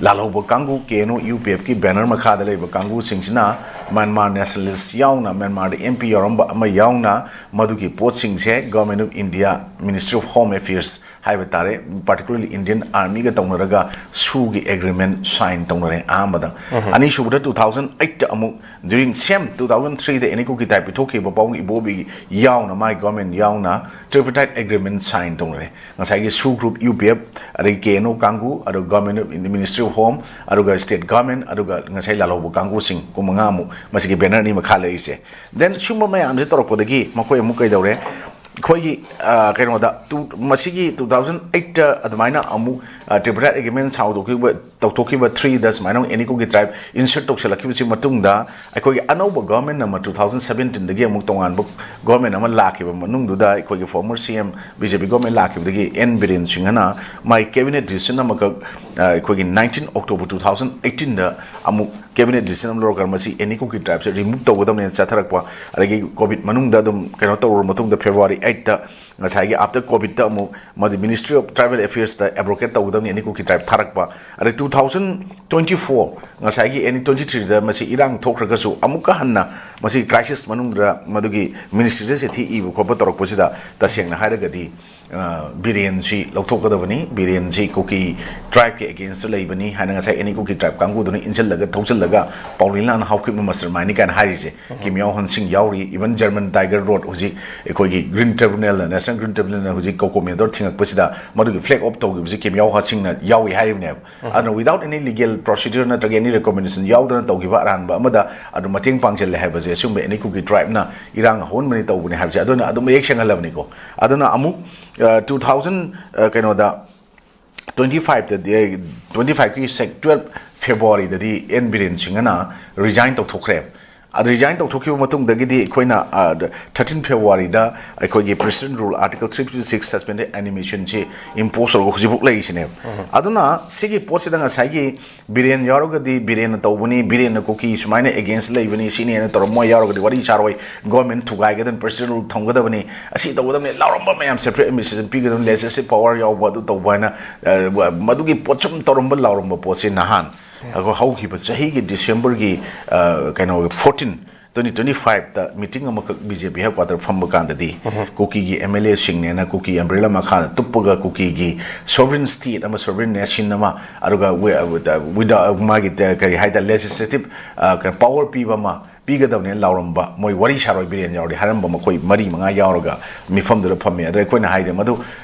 ꯂꯥꯜꯍꯧꯕ ꯀꯥꯡꯕꯨ, K N O U P F ꯀꯤ banner ꯃꯈꯥꯗ ꯂꯩꯕ ꯀꯥꯡꯕꯨꯁꯤꯡꯁꯤꯅ ꯃ꯭ꯌꯥꯟꯃꯥꯔ nationalist ꯌꯥꯎꯅ, ꯃ꯭ꯌꯥꯟꯃꯥꯔꯗ M P ꯌꯥꯎꯔꯝꯕ ꯑꯃ ꯌꯥꯎꯅ, ꯃꯗꯨꯒꯤ ꯄꯣꯠꯁꯤꯡꯁꯦ Government of India, Ministry of Home Affairs ꯍꯥꯏꯕ ꯇꯥꯔꯦ, particularly Indian Army ꯒ ꯇꯧꯅꯔꯒ ꯁꯨꯒꯤ agreement sign ꯇꯧꯅꯔꯦ ꯑꯍꯥꯟꯕꯗ꯫ ꯑꯅꯤꯁꯨꯕꯗ two thousand eight ꯇ ꯑꯃꯨꯛ during same two thousand three ꯗ ꯑꯦꯅꯤ ꯀꯨꯀꯤ ꯇ꯭ꯔꯥꯏꯕ ꯄꯤꯊꯣꯛꯈꯤꯕ ꯄꯥꯕꯨꯡ ꯏꯕꯣꯕꯤꯒꯤ ꯌꯥꯎꯅ, ꯃꯥꯏ government ꯌꯥꯎꯅ tripartite agreement sign ꯇꯧꯅꯔꯦ꯫ ꯉꯁꯥꯏꯒꯤ ꯁꯨ group, U P F, ꯑꯗꯒꯤ K N O ꯀꯥꯡꯕꯨ, ꯑꯗꯨꯒ Government of India, Ministry of Home, ꯑꯗꯨꯒ state government, ꯑꯗꯨꯒ ꯉꯁꯥꯏ ꯂꯥꯜꯍꯧꯕ ꯀꯥꯡꯕꯨꯁꯤꯡ ꯀꯨꯟ ꯃꯉꯥ ꯑꯃꯨꯛ ꯃꯁꯤꯒꯤ banner ꯑꯅꯤ ꯃꯈꯥ ꯂꯩꯔꯤꯁꯦ꯫ Then ꯁꯨꯝꯕ ꯃꯌꯥꯝꯁꯦ ꯇꯧꯔꯛꯄꯗꯒꯤ ꯃꯈꯣꯏ ꯑꯃꯨꯛ ꯀꯩꯗꯧꯔꯦ? ꯑꯩꯈꯣꯏꯒꯤ, ꯑ, ꯀꯩꯅꯣꯗ, ꯇꯨ-, ꯃꯁꯤꯒꯤ two thousand eight ꯇ ꯑꯗꯨꯃꯥꯏꯅ ꯑꯃꯨꯛ, ꯑ, tripartite agreement ꯁꯥꯎꯗꯣꯛꯈꯤꯕ, ꯇꯧꯊꯣꯛꯈꯤꯕ three ꯗ ꯁꯨꯃꯥꯏꯅ ꯑꯃꯨꯛ ꯑꯦꯅꯤ ꯀꯨꯀꯤ ꯇ꯭ꯔꯥꯏꯕ insert ꯇꯧꯁꯜꯂꯛꯈꯤꯕꯁꯤ ꯃꯇꯨꯡꯗ ꯑꯩꯈꯣꯏꯒꯤ ꯑꯅꯧꯕ government ꯑꯃ two thousand seventeen ꯗꯒꯤ ꯑꯃꯨꯛ ꯇꯣꯉꯥꯟꯕ government ꯑꯃ ꯂꯥꯛꯈꯤꯕ ꯃꯅꯨꯡꯗꯨꯗ ꯑꯩꯈꯣꯏꯒꯤ former C M B J P government ꯂꯥꯛꯈꯤꯕꯗꯒꯤ N Biren Singh ꯅ ꯃꯥꯏ cabinet decision ꯑꯃꯈꯛ, ꯑ, ꯑꯩꯈꯣꯏꯒꯤ nineteen October two thousand eighteen ꯗ ꯑꯃꯨꯛ cabinet decision ꯑꯃ ꯂꯧꯔꯒ ꯃꯁꯤ ꯑꯦꯅꯤ ꯀꯨꯀꯤ ꯇ꯭ꯔꯥꯏꯕꯁꯦ remove ꯇꯧꯒꯗꯕꯅꯦꯅ ꯆꯠꯊꯔꯛꯄ, ꯑꯗꯒꯤ COVID ꯃꯅꯨꯡꯗ ꯑꯗꯨꯝ ꯀꯩꯅꯣ ꯇꯧꯔꯕ ꯃꯇꯨꯡꯗ February eight ꯇ ꯉꯁꯥꯏꯒꯤ after COVID ꯇ ꯑꯃꯨꯛ ꯃꯗꯨ Ministry of Tribal Affairs ꯇ abrogate ꯇꯧꯒꯗꯕꯅꯤ ꯑꯦꯅꯤ ꯀꯨꯀꯤ ꯇ꯭ꯔꯥꯏꯕ ꯊꯥꯔꯛꯄ꯫ ꯑꯗꯩ two thousand twenty four, ꯉꯁꯥꯏꯒꯤ ꯑꯦꯅꯤ twenty three ꯗ ꯃꯁꯤ ꯏꯔꯥꯡ ꯊꯣꯛꯈ꯭ꯔꯒꯁꯨ ꯑꯃꯨꯛꯀ ꯍꯟꯅ ꯃꯁꯤ ꯀ꯭ꯔꯥꯏꯁꯤꯁ ꯃꯅꯨꯡꯗ ꯃꯗꯨꯒꯤ ꯃꯤꯅꯤꯁꯇ꯭ꯔꯤꯗ ꯆꯤꯊꯤ ꯏꯕ ꯈꯣꯠꯄ ꯇꯧꯔꯛꯄꯁꯤꯗ, ꯇꯁꯦꯡꯅ ꯍꯥꯏꯔꯒꯗꯤ, ꯑ, ꯕꯤꯔꯦꯟꯁꯤ ꯂꯧꯊꯣꯛꯀꯗꯕꯅꯤ, ꯕꯤꯔꯦꯟꯁꯤ ꯀꯨꯀꯤ ꯇ꯭ꯔꯥꯏꯕꯀꯤ ꯑꯦꯒꯦꯟꯁꯇ ꯂꯩꯕꯅꯤ ꯍꯥꯏꯅ ꯉꯁꯥꯏ ꯑꯦꯅꯤ ꯀꯨꯀꯤ ꯇ꯭ꯔꯥꯏꯕ ꯀꯥꯡꯕꯨꯗꯨꯅ ꯏꯟꯁꯤꯜꯂꯒ ꯊꯧꯖꯤꯜꯂꯒ ꯄꯥꯎꯂꯤꯟꯂꯥꯅ ꯍꯥꯎꯈꯤꯕ ꯃꯁꯇꯔ ꯃꯥꯏꯟꯅꯤ ꯀꯥꯏꯅ ꯍꯥꯏꯔꯤꯁꯦ꯫ ꯀꯤꯝ ꯌꯥꯎ ꯍꯟ ꯁꯤꯡ ꯌꯥꯎꯔꯤ, ꯏꯚꯟ ꯖꯔꯃꯟ ꯇꯥꯏꯒꯔ ꯔꯣꯠ, ꯍꯧꯖꯤꯛ ꯑꯩꯈꯣꯏꯒꯤ ꯒ꯭ꯔꯤꯟ ꯇ꯭ꯔꯤꯕꯨꯅꯦꯜꯅ, ꯅꯦꯁꯅꯦꯜ ꯒ꯭ꯔꯤꯟ ꯇ꯭ꯔꯤꯕꯨꯅꯦꯜꯅ ꯍꯧꯖꯤꯛ ꯀꯣꯀꯣꯃꯤꯗꯣ ꯊꯤꯡꯉꯛꯄꯁꯤꯗ ꯃꯗꯨꯒꯤ ꯐ꯭ꯂꯦꯛ ꯑꯣꯐ ꯇꯧꯈꯤꯕꯁꯤ ꯀꯤꯝ ꯌꯥꯎ ꯍꯟ ꯁꯤꯡꯅ ꯌꯥꯎꯏ ꯍꯥꯏꯔꯤꯕꯅꯦꯕ꯫ ꯑꯗꯨꯅ without any legal procedure ꯅꯠꯇ꯭ꯔꯒ any recommendation ꯌꯥꯎꯗꯅ ꯇꯧꯈꯤꯕ ꯑꯔꯥꯟꯕ ꯑꯃꯗ ꯑꯗꯨ ꯃꯇꯦꯡ ꯄꯥꯡꯁꯤꯜꯂꯦ ꯍꯥꯏꯕꯁꯦ ꯑꯁꯤꯒꯨꯝꯕ ꯑꯦꯅꯤ ꯀꯨꯀꯤ ꯇ꯭ꯔꯥꯏꯕꯅ ꯏꯔꯥꯡ ꯑꯍꯣꯟꯕꯅꯤ ꯇꯧꯕꯅꯦ ꯍꯥꯏꯕꯁꯦ ꯑꯗꯨꯅ ꯑꯗꯨꯝ ꯃꯌꯦꯛ ꯁꯦꯡꯍꯜꯂꯕꯅꯤꯀꯣ꯫ ꯑꯗꯨꯅ ꯑꯃꯨꯛ, ꯑ, two thousand, ꯑ, ꯀꯩꯅꯣꯗ, twenty five ꯇꯗꯤ, twenty five ꯀꯤ twelve February ꯗꯗꯤ ꯑꯦꯟ ꯕꯤꯔꯦꯟ ꯁꯤꯡꯍꯅ ꯔꯤꯖꯥꯏꯟ ꯇꯧꯊꯣꯛꯈ꯭ꯔꯦ꯫ ꯑꯗꯨ ꯔꯤꯖꯥꯏꯟ ꯇꯧꯊꯣꯛꯈꯤꯕ ꯃꯇꯨꯡꯗꯒꯤꯗꯤ ꯑꯩꯈꯣꯏꯅ, ꯑ, thirteen February ꯗ ꯑꯩꯈꯣꯏꯒꯤ President Rule Article three fifty six suspended animation ꯁꯤ impose ꯇꯧꯔꯒ ꯍꯧꯖꯤꯛꯐꯥꯎ ꯂꯩꯔꯤꯁꯤꯅꯦꯕ꯫ ꯑꯗꯨꯅ ꯁꯤꯒꯤ ꯄꯣꯠꯁꯤꯗ ꯉꯁꯥꯏꯒꯤ ꯕꯤꯔꯦꯟ ꯌꯥꯎꯔꯒꯗꯤ ꯕꯤꯔꯦꯟꯅ ꯇꯧꯕꯅꯤ, ꯕꯤꯔꯦꯟꯅ ꯀꯨꯀꯤ ꯁꯨꯃꯥꯏꯅ against ꯂꯩꯕꯅꯤ, ꯁꯤꯅꯦꯅ ꯇꯧꯔꯝꯃꯣꯏ, ꯌꯥꯎꯔꯒꯗꯤ ꯋꯥꯔꯤ ꯁꯥꯔꯣꯏ, ꯒꯣꯔꯃꯦꯟ ꯊꯨꯒꯥꯏꯒꯗꯕꯅꯤ, President Rule ꯊꯝꯒꯗꯕꯅꯤ, ꯑꯁꯤ ꯇꯧꯒꯗꯕꯅꯤ, ꯂꯥꯎꯔꯝꯕ ꯃꯌꯥꯝ separate administration ꯄꯤꯒꯗꯕꯅꯤ, legislative power ꯌꯥꯎꯕ, ꯑꯗꯨ ꯇꯧꯕ ꯍꯥꯏꯅ, ꯑ, ꯃꯗꯨꯒꯤ ꯄꯣꯠ ꯁꯨꯝ ꯇꯧꯔꯝꯕ, ꯂꯥꯎꯔꯝꯕ ꯄꯣꯠꯁꯤ ꯅꯍꯥꯟ ꯑꯩꯈꯣꯏ ꯍꯧꯈꯤꯕ ꯆꯍꯤꯒꯤ December ꯒꯤ, ꯑ, ꯀꯩꯅꯣ, fourteen, twenty twenty five ꯇ meeting ꯑꯃꯈꯛ B J P headquarter ꯐꯝꯕ ꯀꯥꯟꯗꯗꯤ ꯀꯨꯀꯤꯒꯤ M L A ꯁꯤꯡꯅꯦꯅ Kuki umbrella ꯃꯈꯥꯗ ꯇꯨꯞꯄꯒ ꯀꯨꯀꯤꯒꯤ sovereign state ꯑꯃ, sovereign nation ꯑꯃ, ꯑꯗꯨꯒ wi-, with, uh, with, uh, ꯃꯥꯒꯤ, uh, ꯀꯔꯤ ꯍꯥꯏꯇꯥꯔꯦ, legislative, uh, ꯀꯩꯅꯣ, power ꯄꯤꯕ ꯑꯃ ꯄꯤꯒꯗꯕꯅꯦꯅ ꯂꯥꯎꯔꯝꯕ, ꯃꯣꯏ ꯋꯥꯔꯤ ꯁꯥꯔꯣꯏ ꯕꯤꯔꯦꯟ ꯌꯥꯎꯔꯗꯤ ꯍꯥꯏꯔꯝꯕ ꯃꯈꯣꯏ ꯃꯔꯤ ꯃꯉꯥ ꯌꯥꯎꯔꯒ ꯃꯤꯐꯝꯗꯨꯗ ꯐꯝꯃꯤ꯫ ꯑꯗ ꯑꯩꯈꯣꯏꯅ ꯍꯥꯏꯗꯤ ꯃꯗꯨ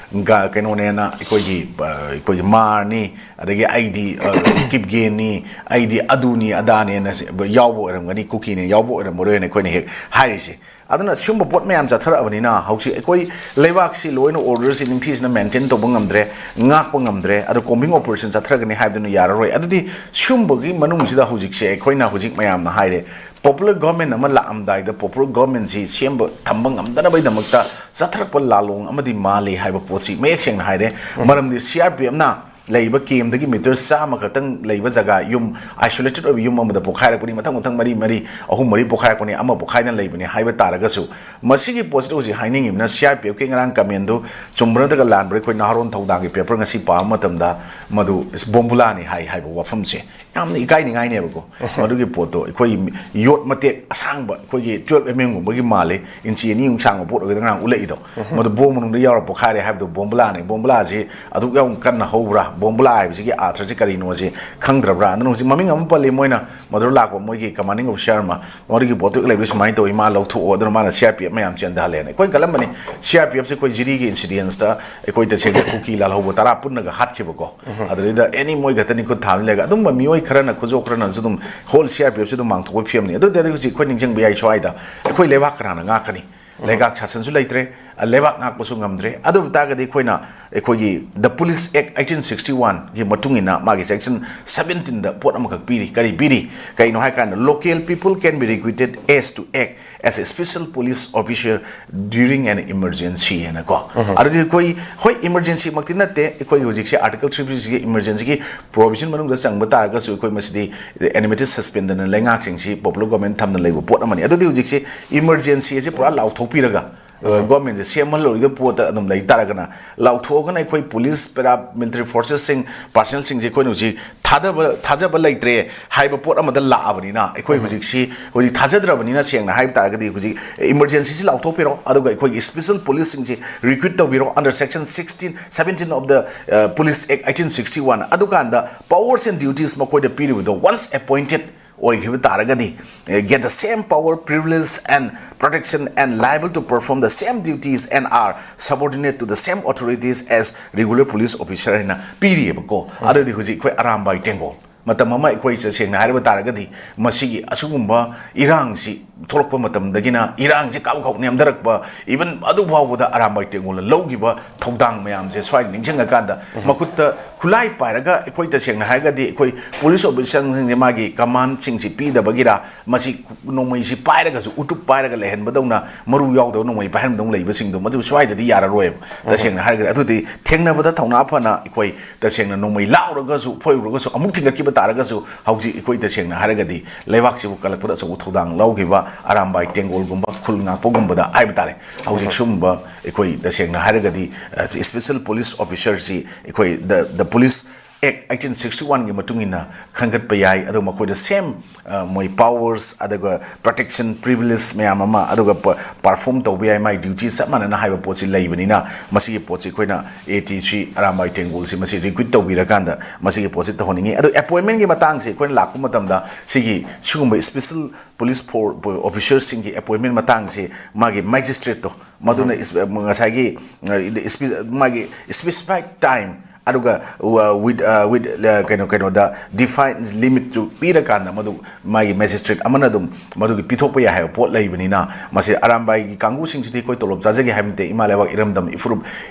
ꯒ-, ꯀꯩꯅꯣꯅꯦꯅ, ꯑꯩꯈꯣꯏꯒꯤ, ꯑ, ꯑꯩꯈꯣꯏꯒꯤ ꯃꯥꯔꯅꯤ, ꯑꯗꯒꯤ ꯑꯩꯗꯤ, ꯑ, ꯀꯤꯞꯒꯦꯟꯅꯤ, ꯑꯩꯗꯤ ꯑꯗꯨꯅꯤ ꯑꯗꯥꯅꯦꯅ ꯁꯤ-, ꯌꯥꯎꯕ ꯑꯣꯏꯔꯝꯒꯅꯤ, ꯀꯨꯀꯤꯅꯦ ꯌꯥꯎꯕ ꯑꯣꯏꯔꯝꯃꯔꯣꯏꯅ ꯑꯩꯈꯣꯏꯅ ꯍꯦꯛ ꯍꯥꯏꯔꯤꯁꯦ꯫ ꯑꯗꯨꯅ ꯁꯤꯒꯨꯝꯕ ꯄꯣꯠ ꯃꯌꯥꯝ ꯆꯠꯊꯔꯛꯑꯕꯅꯤꯅ ꯍꯧꯖꯤꯛ ꯑꯩꯈꯣꯏ ꯂꯩꯕꯥꯛꯁꯤ law and order ꯁꯤ ꯅꯤꯡꯊꯤꯖꯅ maintain ꯇꯧꯕ ꯉꯝꯗ꯭ꯔꯦ, ꯉꯥꯛꯄ ꯉꯝꯗ꯭ꯔꯦ, ꯑꯗꯣ combing operation ꯆꯠꯊꯔꯒꯅꯤ ꯍꯥꯏꯕꯗꯨꯅ ꯌꯥꯔꯔꯣꯏ꯫ ꯑꯗꯨꯗꯤ ꯁꯤꯒꯨꯝꯕꯒꯤ ꯃꯅꯨꯡꯁꯤꯗ ꯍꯧꯖꯤꯛꯁꯦ ꯑꯩꯈꯣꯏꯅ ꯍꯧꯖꯤꯛ ꯃꯌꯥꯝꯅ ꯍꯥꯏꯔꯦ, popular government ꯑꯃ ꯂꯥꯛꯑꯝꯗꯥꯏꯗ popular government ꯁꯤ ꯁꯦꯝꯕ ꯊꯝꯕ ꯉꯝꯗꯅꯕꯒꯤꯗꯃꯛꯇ ꯆꯠꯊꯔꯛꯄ ꯂꯥꯂꯣꯡ ꯑꯃꯗꯤ ꯃꯥꯜꯂꯤ ꯍꯥꯏꯕ ꯄꯣꯠꯁꯤ ꯃꯌꯦꯛ ꯁꯦꯡꯅ ꯍꯥꯏꯔꯦ꯫ ꯃꯔꯝꯗꯤ C R P F ꯅ ꯂꯩꯕ ꯀꯦꯝꯗꯒꯤ ꯃꯤꯇꯔ ꯆꯥꯝꯃ ꯈꯛꯇꯪ ꯂꯩꯕ ꯖꯒꯥ, ꯌꯨꯝ, ꯑꯥꯏꯁꯣꯂꯦꯇꯦꯠ ꯑꯣꯏꯕ ꯌꯨꯝ ꯑꯃꯗ ꯄꯣꯈꯥꯏꯔꯛꯄꯅꯤ, ꯃꯊꯪ ꯃꯊꯪ ꯃꯔꯤ ꯃꯔꯤ, ꯑꯍꯨꯝ ꯃꯔꯤ ꯄꯣꯈꯥꯏꯔꯛꯄꯅꯤ, ꯑꯃ ꯄꯣꯈꯥꯏꯗꯅ ꯂꯩꯕꯅꯤ ꯍꯥꯏꯕ ꯇꯥꯔꯒꯁꯨ, ꯃꯁꯤꯒꯤ ꯄꯣꯠꯁꯤꯗ ꯍꯧꯖꯤꯛ ꯍꯥꯏꯅꯤꯡꯉꯤꯕꯅ, ꯁꯤ ꯑꯥꯔ ꯄꯤ ꯑꯦꯐꯀꯤ ꯉꯔꯥꯡ ꯀꯃꯦꯟꯗꯨ ꯆꯨꯝꯕ꯭ꯔꯥ ꯅꯠꯇ꯭ꯔꯒ ꯂꯥꯟꯕ꯭ꯔꯥ, ꯑꯩꯈꯣꯏ ꯅꯍꯥꯔꯣꯟ ꯊꯧꯗꯥꯡꯒꯤ ꯄꯦꯄꯔ ꯉꯁꯤ ꯄꯥꯕ ꯃꯇꯝꯗ ꯃꯗꯨ ꯕꯣꯝꯕꯨꯂꯥꯅꯤ ꯍꯥꯏ ꯍꯥꯏꯕ ꯋꯥꯐꯝꯁꯦ ꯌꯥꯝꯅ ꯏꯀꯥꯏꯅꯤꯡꯉꯥꯏꯅꯦꯕꯀꯣ꯫ ꯃꯗꯨꯒꯤ ꯄꯣꯠꯇꯣ ꯑꯩꯈꯣꯏꯒꯤ ꯌꯣꯠ ꯃꯇꯦꯛ ꯑꯁꯥꯡꯕ, ꯑꯩꯈꯣꯏꯒꯤ ꯇꯨꯌꯦꯜꯞ ꯑꯦꯝ ꯑꯦꯝꯒꯨꯝꯕꯒꯤ ꯃꯥꯜꯂꯤ, ꯏꯟꯆꯤ ꯑꯅꯤꯃꯨꯛ ꯁꯥꯡꯕ ꯄꯣꯠ ꯑꯣꯏꯒꯗ꯭ꯔꯥ ꯉꯔꯥꯡ ꯎꯠꯂꯛꯏꯗꯣ, ꯃꯗꯨ ꯕꯣꯝ ꯃꯅꯨꯡꯗ ꯌꯥꯎꯔ ꯄꯣꯈꯥꯏꯔꯦ ꯍꯥꯏꯕꯗꯣ ꯕꯣꯝꯕꯨꯂꯥꯅꯤ꯫ ꯕꯣꯝꯕꯨꯂꯥꯁꯤ ꯑꯗꯨꯛ ꯌꯥꯝ ꯀꯟꯅ ꯍꯧꯕ꯭ꯔꯥ? ꯕꯣꯝꯕꯨꯂꯥ ꯍꯥꯏꯕꯁꯤꯒꯤ ꯑꯥꯔꯊꯁꯤ ꯀꯔꯤꯅꯣꯁꯤ ꯈꯪꯗ꯭ꯔꯕ꯭ꯔꯥ? ꯑꯗꯨꯅ ꯍꯧꯖꯤꯛ ꯃꯃꯤꯡ ꯑꯃ ꯄꯜꯂꯤ, ꯃꯣꯏꯅ ꯃꯗꯨꯗ ꯂꯥꯛꯄ ꯃꯣꯏꯒꯤ ꯀꯃꯥꯟꯗꯤꯡ ꯑꯣꯐꯤꯁꯥꯔ ꯑꯃ, ꯃꯗꯨꯒꯤ ꯄꯣꯠꯇꯨ ꯂꯩꯕꯗꯨ ꯁꯨꯃꯥꯏꯅ ꯇꯧꯋꯤ, ꯃꯥ ꯂꯧꯊꯣꯛꯑꯣ, ꯑꯗꯨꯅ ꯃꯥꯅ ꯁꯤ ꯑꯥꯔ ꯄꯤ ꯑꯦꯐ ꯃꯌꯥꯝ ꯆꯦꯟꯊꯍꯜꯂꯦꯅ꯫ ꯑꯩꯈꯣꯏꯅ ꯈꯜꯂꯝꯕꯅꯤ, ꯁꯤ ꯑꯥꯔ ꯄꯤ ꯑꯦꯐꯁꯦ ꯑꯩꯈꯣꯏ ꯖꯤꯔꯤꯒꯤ ꯏꯟꯁꯤꯗꯦꯟꯁꯇ ꯑꯩꯈꯣꯏ ꯇꯁꯦꯡꯅ ꯀꯨꯀꯤ ꯂꯥꯜꯍꯧꯕ ꯇꯔꯥ ꯄꯨꯟꯅꯒ ꯍꯥꯠꯈꯤꯕꯀꯣ, ꯑꯗꯨꯗꯩꯗ ꯑꯦꯅꯤ ꯃꯣꯏ ꯈꯛꯇꯅꯤ ꯈꯨꯠ ꯊꯥꯕ ꯂꯩꯔꯒ, ꯑꯗꯨꯝꯕ ꯃꯤꯑꯣꯏ ꯈꯔꯅ, ꯈꯨꯖꯣꯞ ꯈꯔꯅꯁꯨ ꯑꯗꯨꯝ hall C R P FC ꯑꯗꯨꯝ ꯃꯥꯡꯊꯣꯛꯄꯒꯤ ꯐꯤꯕꯝꯅꯤ꯫ ꯑꯗꯨ ꯑꯣꯏ ꯇꯥꯔꯗꯤ ꯍꯧꯖꯤꯛ ꯑꯩꯈꯣꯏ ꯅꯤꯡꯁꯤꯡꯕ ꯌꯥꯏ, ꯁ꯭ꯋꯥꯏꯗ ꯑꯩꯈꯣꯏ ꯂꯩꯕꯥꯛ ꯀꯅꯥꯅ ꯉꯥꯛꯀꯅꯤ? ꯂꯩꯉꯥꯛ ꯁꯥꯁꯟꯁꯨ ꯂꯩꯇ꯭ꯔꯦ, ꯂꯩꯕꯥꯛ ꯉꯥꯛꯄꯁꯨ ꯉꯝꯗ꯭ꯔꯦ꯫ ꯑꯗꯨ ꯑꯣꯏꯕ ꯇꯥꯔꯒꯗꯤ ꯑꯩꯈꯣꯏꯅ ꯑꯩꯈꯣꯏꯒꯤ The Police Act eighteen sixty one ꯒꯤ ꯃꯇꯨꯡ ꯏꯟꯅ ꯃꯥꯒꯤ section seventeen ꯗ ꯄꯣꯠ ꯑꯃꯈꯛ ꯄꯤꯔꯤ꯫ ꯀꯔꯤ ꯄꯤꯔꯤ? ꯀꯩꯅꯣ ꯍꯥꯏ ꯀꯥꯟꯗ, "Local people can be requisite as to act as a special police officer during an emergency" ꯍꯥꯏꯅꯀꯣ꯫ ꯑꯗꯨꯗꯤ ꯑꯩꯈꯣꯏ, ꯍꯣꯏ, ꯏꯃꯔꯖꯦꯟꯁꯤꯃꯛꯇꯤ ꯅꯠꯇꯦ, ꯑꯩꯈꯣꯏꯒꯤ ꯍꯧꯖꯤꯛꯁꯦ Article three fifty six ꯒꯤ ꯏꯃꯔꯖꯦꯟꯁꯤꯒꯤ ꯄ꯭ꯔꯣꯚꯤꯖꯟ ꯃꯅꯨꯡꯗ ꯆꯪꯕ ꯇꯥꯔꯒꯁꯨ, ꯑꯩꯈꯣꯏ ꯃꯁꯤꯗꯤ ꯑꯦꯅꯤꯃꯦꯇꯦꯠ ꯁꯁꯄꯦꯟꯗꯅ ꯂꯩꯉꯥꯛꯁꯤꯡꯁꯤ ꯄꯣꯄꯨꯂꯔ ꯒꯣꯔꯃꯦꯟ ꯊꯝꯅ ꯂꯩꯕ ꯄꯣꯠ ꯑꯃꯅꯤ꯫ ꯑꯗꯨꯗꯤ ꯍꯧꯖꯤꯛꯁꯦ ꯏꯃꯔꯖꯦꯟꯁꯤ ꯑꯁꯤ ꯄꯨꯔꯥ ꯂꯥꯎꯊꯣꯛꯄꯤꯔꯒ, ꯑ, ꯒꯣꯔꯃꯦꯟꯁꯦ ꯁꯦꯝꯍꯜꯂꯣꯏꯗꯕ ꯄꯣꯠꯇ ꯑꯗꯨꯝ ꯂꯩ ꯇꯥꯔꯒꯅ, ꯂꯥꯎꯊꯣꯛꯑꯒꯅ ꯑꯩꯈꯣꯏ ꯄꯨꯂꯤꯁ, ꯄꯦꯔꯥ ꯃꯤꯂꯤꯇꯔꯤ ꯐꯣꯔꯁꯦꯁꯁꯤꯡ, ꯄꯥꯔꯁꯅꯦꯜꯁꯤꯡꯁꯦ ꯑꯩꯈꯣꯏꯅ ꯍꯧꯖꯤꯛ ꯊꯥꯗꯕ, ꯊꯥꯖꯕ ꯂꯩꯇ꯭ꯔꯦ ꯍꯥꯏꯕ ꯄꯣꯠ ꯑꯃꯗ ꯂꯥꯛꯑꯕꯅꯤꯅ, ꯑꯩꯈꯣꯏ ꯍꯧꯖꯤꯛꯁꯤ, ꯍꯧꯖꯤꯛ ꯊꯥꯖꯗ꯭ꯔꯕꯅꯤꯅ, ꯁꯦꯡꯅ ꯍꯥꯏꯕ ꯇꯥꯔꯒꯗꯤ, ꯍꯧꯖꯤꯛ ꯏꯃꯔꯖꯦꯟꯁꯤꯁꯤ ꯂꯥꯎꯊꯣꯛꯄꯤꯔꯣ, ꯑꯗꯨꯒ ꯑꯩꯈꯣꯏꯒꯤ ꯁ꯭ꯄꯦꯁꯦꯜ ꯄꯨꯂꯤꯁꯁꯤꯡꯁꯤ ꯔꯤꯀ꯭ꯔꯨꯠ ꯇꯧꯕꯤꯔꯣ, under section sixteen, seventeen of the, uh, Police Act eighteen sixty one꯫ ꯑꯗꯨꯀꯥꯟꯗ powers and duties ꯃꯈꯣꯏꯗ ꯄꯤꯔꯤꯕꯗꯣ, once appointed ꯑꯣꯏꯈꯤꯕ ꯇꯥꯔꯒꯗꯤ, uh, get the same power, privilege and protection and liable to perform the same duties and are subordinate to the same authorities as regular police officer ꯍꯥꯏꯅ ꯄꯤꯔꯤꯑꯕꯀꯣ꯫ ꯑꯗꯨꯗꯤ ꯍꯧꯖꯤꯛ ꯑꯩꯈꯣꯏ ꯑꯔꯥꯝꯕꯥꯏ ꯇꯦꯡꯒꯣꯜ, ꯃꯇꯝ ꯑꯃ ꯑꯩꯈꯣꯏ ꯁꯦ-, ꯁꯦꯡꯅ ꯍꯥꯏꯔꯕ ꯇꯥꯔꯒꯗꯤ, ꯃꯁꯤꯒꯤ ꯑꯁꯤꯒꯨꯝꯕ ꯏꯔꯥꯡꯁꯤ ꯊꯣꯛꯂꯛꯄ ꯃꯇꯝꯗꯒꯤꯅ ꯏꯔꯥꯡꯁꯤ ꯀꯥꯕꯛ ꯀꯥꯕꯛ ꯅꯦꯝꯊꯔꯛꯄ, even ꯑꯗꯨ ꯐꯥꯎꯕꯗ ꯑꯔꯥꯝꯕꯥꯏ ꯇꯦꯡꯒꯣꯜꯅ ꯂꯧꯈꯤꯕ ꯊꯧꯗꯥꯡ ꯃꯌꯥꯝꯁꯦ ꯁ꯭ꯋꯥꯏ ꯅꯤꯡꯁꯤꯡꯉꯀꯥꯟꯗ, ꯃꯈꯨꯠꯇ ꯈꯨꯠꯂꯥꯏ ꯄꯥꯏꯔꯒ ꯑꯩꯈꯣꯏ ꯇꯁꯦꯡꯅ ꯍꯥꯏꯔꯒꯗꯤ ꯑꯩꯈꯣꯏ ꯄꯨꯂꯤꯁ ꯑꯣꯐꯤꯁꯥꯔꯁꯤꯡꯁꯦ ꯃꯥꯒꯤ ꯀꯃꯥꯟꯁꯤꯡꯁꯤ ꯄꯤꯗꯕꯒꯤꯔ, ꯃꯁꯤ ꯅꯣꯡꯃꯩꯁꯤ ꯄꯥꯏꯔꯒꯁꯨ, ꯎꯇꯨꯞ ꯄꯥꯏꯔꯒ ꯂꯩꯍꯟꯕꯗꯧꯅ, ꯃꯔꯨ ꯌꯥꯎꯗꯕ ꯅꯣꯡꯃꯩ ꯄꯥꯏꯍꯟꯕꯗꯧꯅ ꯂꯩꯕꯁꯤꯡꯗꯣ, ꯃꯗꯨ ꯁ꯭ꯋꯥꯏꯗꯗꯤ ꯌꯥꯔꯔꯣꯏꯕ꯫ ꯇꯁꯦꯡꯅ ꯍꯥꯏꯔꯒꯗꯤ ꯑꯗꯨꯗꯤ ꯊꯦꯡꯅꯕꯗ ꯊꯧꯅꯥ ꯐꯅ ꯑꯩꯈꯣꯏ ꯇꯁꯦꯡꯅ ꯅꯣꯡꯃꯩ ꯂꯥꯎꯔꯒꯁꯨ, ꯐꯣꯏꯔꯨꯔꯒꯁꯨ, ꯑꯃꯨꯛ ꯊꯤꯡꯒꯠꯈꯤꯕ ꯇꯥꯔꯒꯁꯨ, ꯍꯧꯖꯤꯛ ꯑꯩꯈꯣꯏ ꯇꯁꯦꯡꯅ ꯍꯥꯏꯔꯒꯗꯤ ꯂꯩꯕꯥꯛꯁꯤꯕꯨ ꯀꯜꯂꯛꯄꯗ ꯑꯆꯧꯕ ꯊꯧꯗꯥꯡ ꯂꯧꯈꯤꯕ ꯑꯔꯥꯝꯕꯥꯏ ꯇꯦꯡꯒꯣꯜꯒꯨꯝꯕ, ꯈꯨꯜ ꯉꯥꯛꯄꯒꯨꯝꯕꯗ ꯍꯥꯏꯕ ꯇꯥꯔꯦ, ꯍꯧꯖꯤꯛ ꯁꯨꯝꯕ ꯑꯩꯈꯣꯏ ꯇꯁꯦꯡꯅ ꯍꯥꯏꯔꯒꯗꯤ, ꯑ, ꯁꯤ special police officer ꯁꯤ ꯑꯩꯈꯣꯏ the, the Police Act eighteen sixty one ꯒꯤ ꯃꯇꯨꯡ ꯏꯟꯅ ꯈꯟꯒꯠꯄ ꯌꯥꯏ꯫ ꯑꯗꯨꯒ ꯃꯈꯣꯏꯗ same, ꯑ, ꯃꯣꯏ powers, ꯑꯗꯨꯒ protection, privilege ꯃꯌꯥꯝ ꯑꯃ, ꯑꯗꯨꯒ ꯄ-, perform ꯇꯧꯕ ꯌꯥꯏ, ꯃꯥꯏ duty ꯆꯞ ꯃꯥꯟꯅꯅ ꯍꯥꯏꯕ ꯄꯣꯠꯁꯤ ꯂꯩꯕꯅꯤꯅ, ꯃꯁꯤꯒꯤ ꯄꯣꯠꯁꯤ ꯑꯩꯈꯣꯏꯅ A T C ꯑꯔꯥꯝꯕꯥꯏ ꯇꯦꯡꯒꯣꯜꯁꯤ ꯃꯁꯤ recruit ꯇꯧꯕꯤꯔꯀꯥꯟꯗ ꯃꯁꯤꯒꯤ ꯄꯣꯠꯁꯤ ꯇꯧꯍꯟꯅꯤꯡꯉꯤ꯫ ꯑꯗꯨ appointment ꯒꯤ ꯃꯇꯥꯡꯁꯤ ꯑꯩꯈꯣꯏꯅ ꯂꯥꯛꯄ ꯃꯇꯝꯗ ꯁꯤꯒꯤ ꯁꯤꯒꯨꯝꯕ special police for officer ꯁꯤꯡꯒꯤ appointment ꯃꯇꯥꯡꯁꯤ ꯃꯥꯒꯤ magistrate ꯇꯣ, ꯃꯗꯨꯅ ꯏꯁ-, ꯉꯁꯥꯏꯒꯤ, ꯑ, ꯏꯁꯄꯤ-, ꯃꯥꯒꯤ specified time, ꯑꯗꯨꯒ, ꯑ, with, ꯑ, with, ꯑ, ꯀꯩꯅꯣ, ꯀꯩꯅꯣꯗ define limit ꯁꯨ ꯄꯤꯔꯀꯥꯟꯗ ꯃꯗꯨ ꯃꯥꯒꯤ magistrate ꯑꯃꯅ ꯑꯗꯨꯝ ꯃꯗꯨꯒꯤ ꯄꯤꯊꯣꯛꯄ ꯌꯥꯏ ꯍꯥꯏꯕ ꯄꯣꯠ ꯂꯩꯕꯅꯤꯅ, ꯃꯁꯤ ꯑꯔꯥꯝꯕꯥꯏꯒꯤ ꯀꯥꯡꯕꯨꯁꯤꯡꯁꯤꯗꯤ ꯑꯩꯈꯣꯏ ꯇꯣꯂꯣꯞ ꯆꯥꯖꯒꯦ ꯍꯥꯏꯕ ꯅꯠꯇꯦ, ꯏꯃꯥ ꯂꯩꯕꯥꯛ, ꯏꯔꯝꯗꯝ, ꯏꯐꯨꯔꯨꯞ,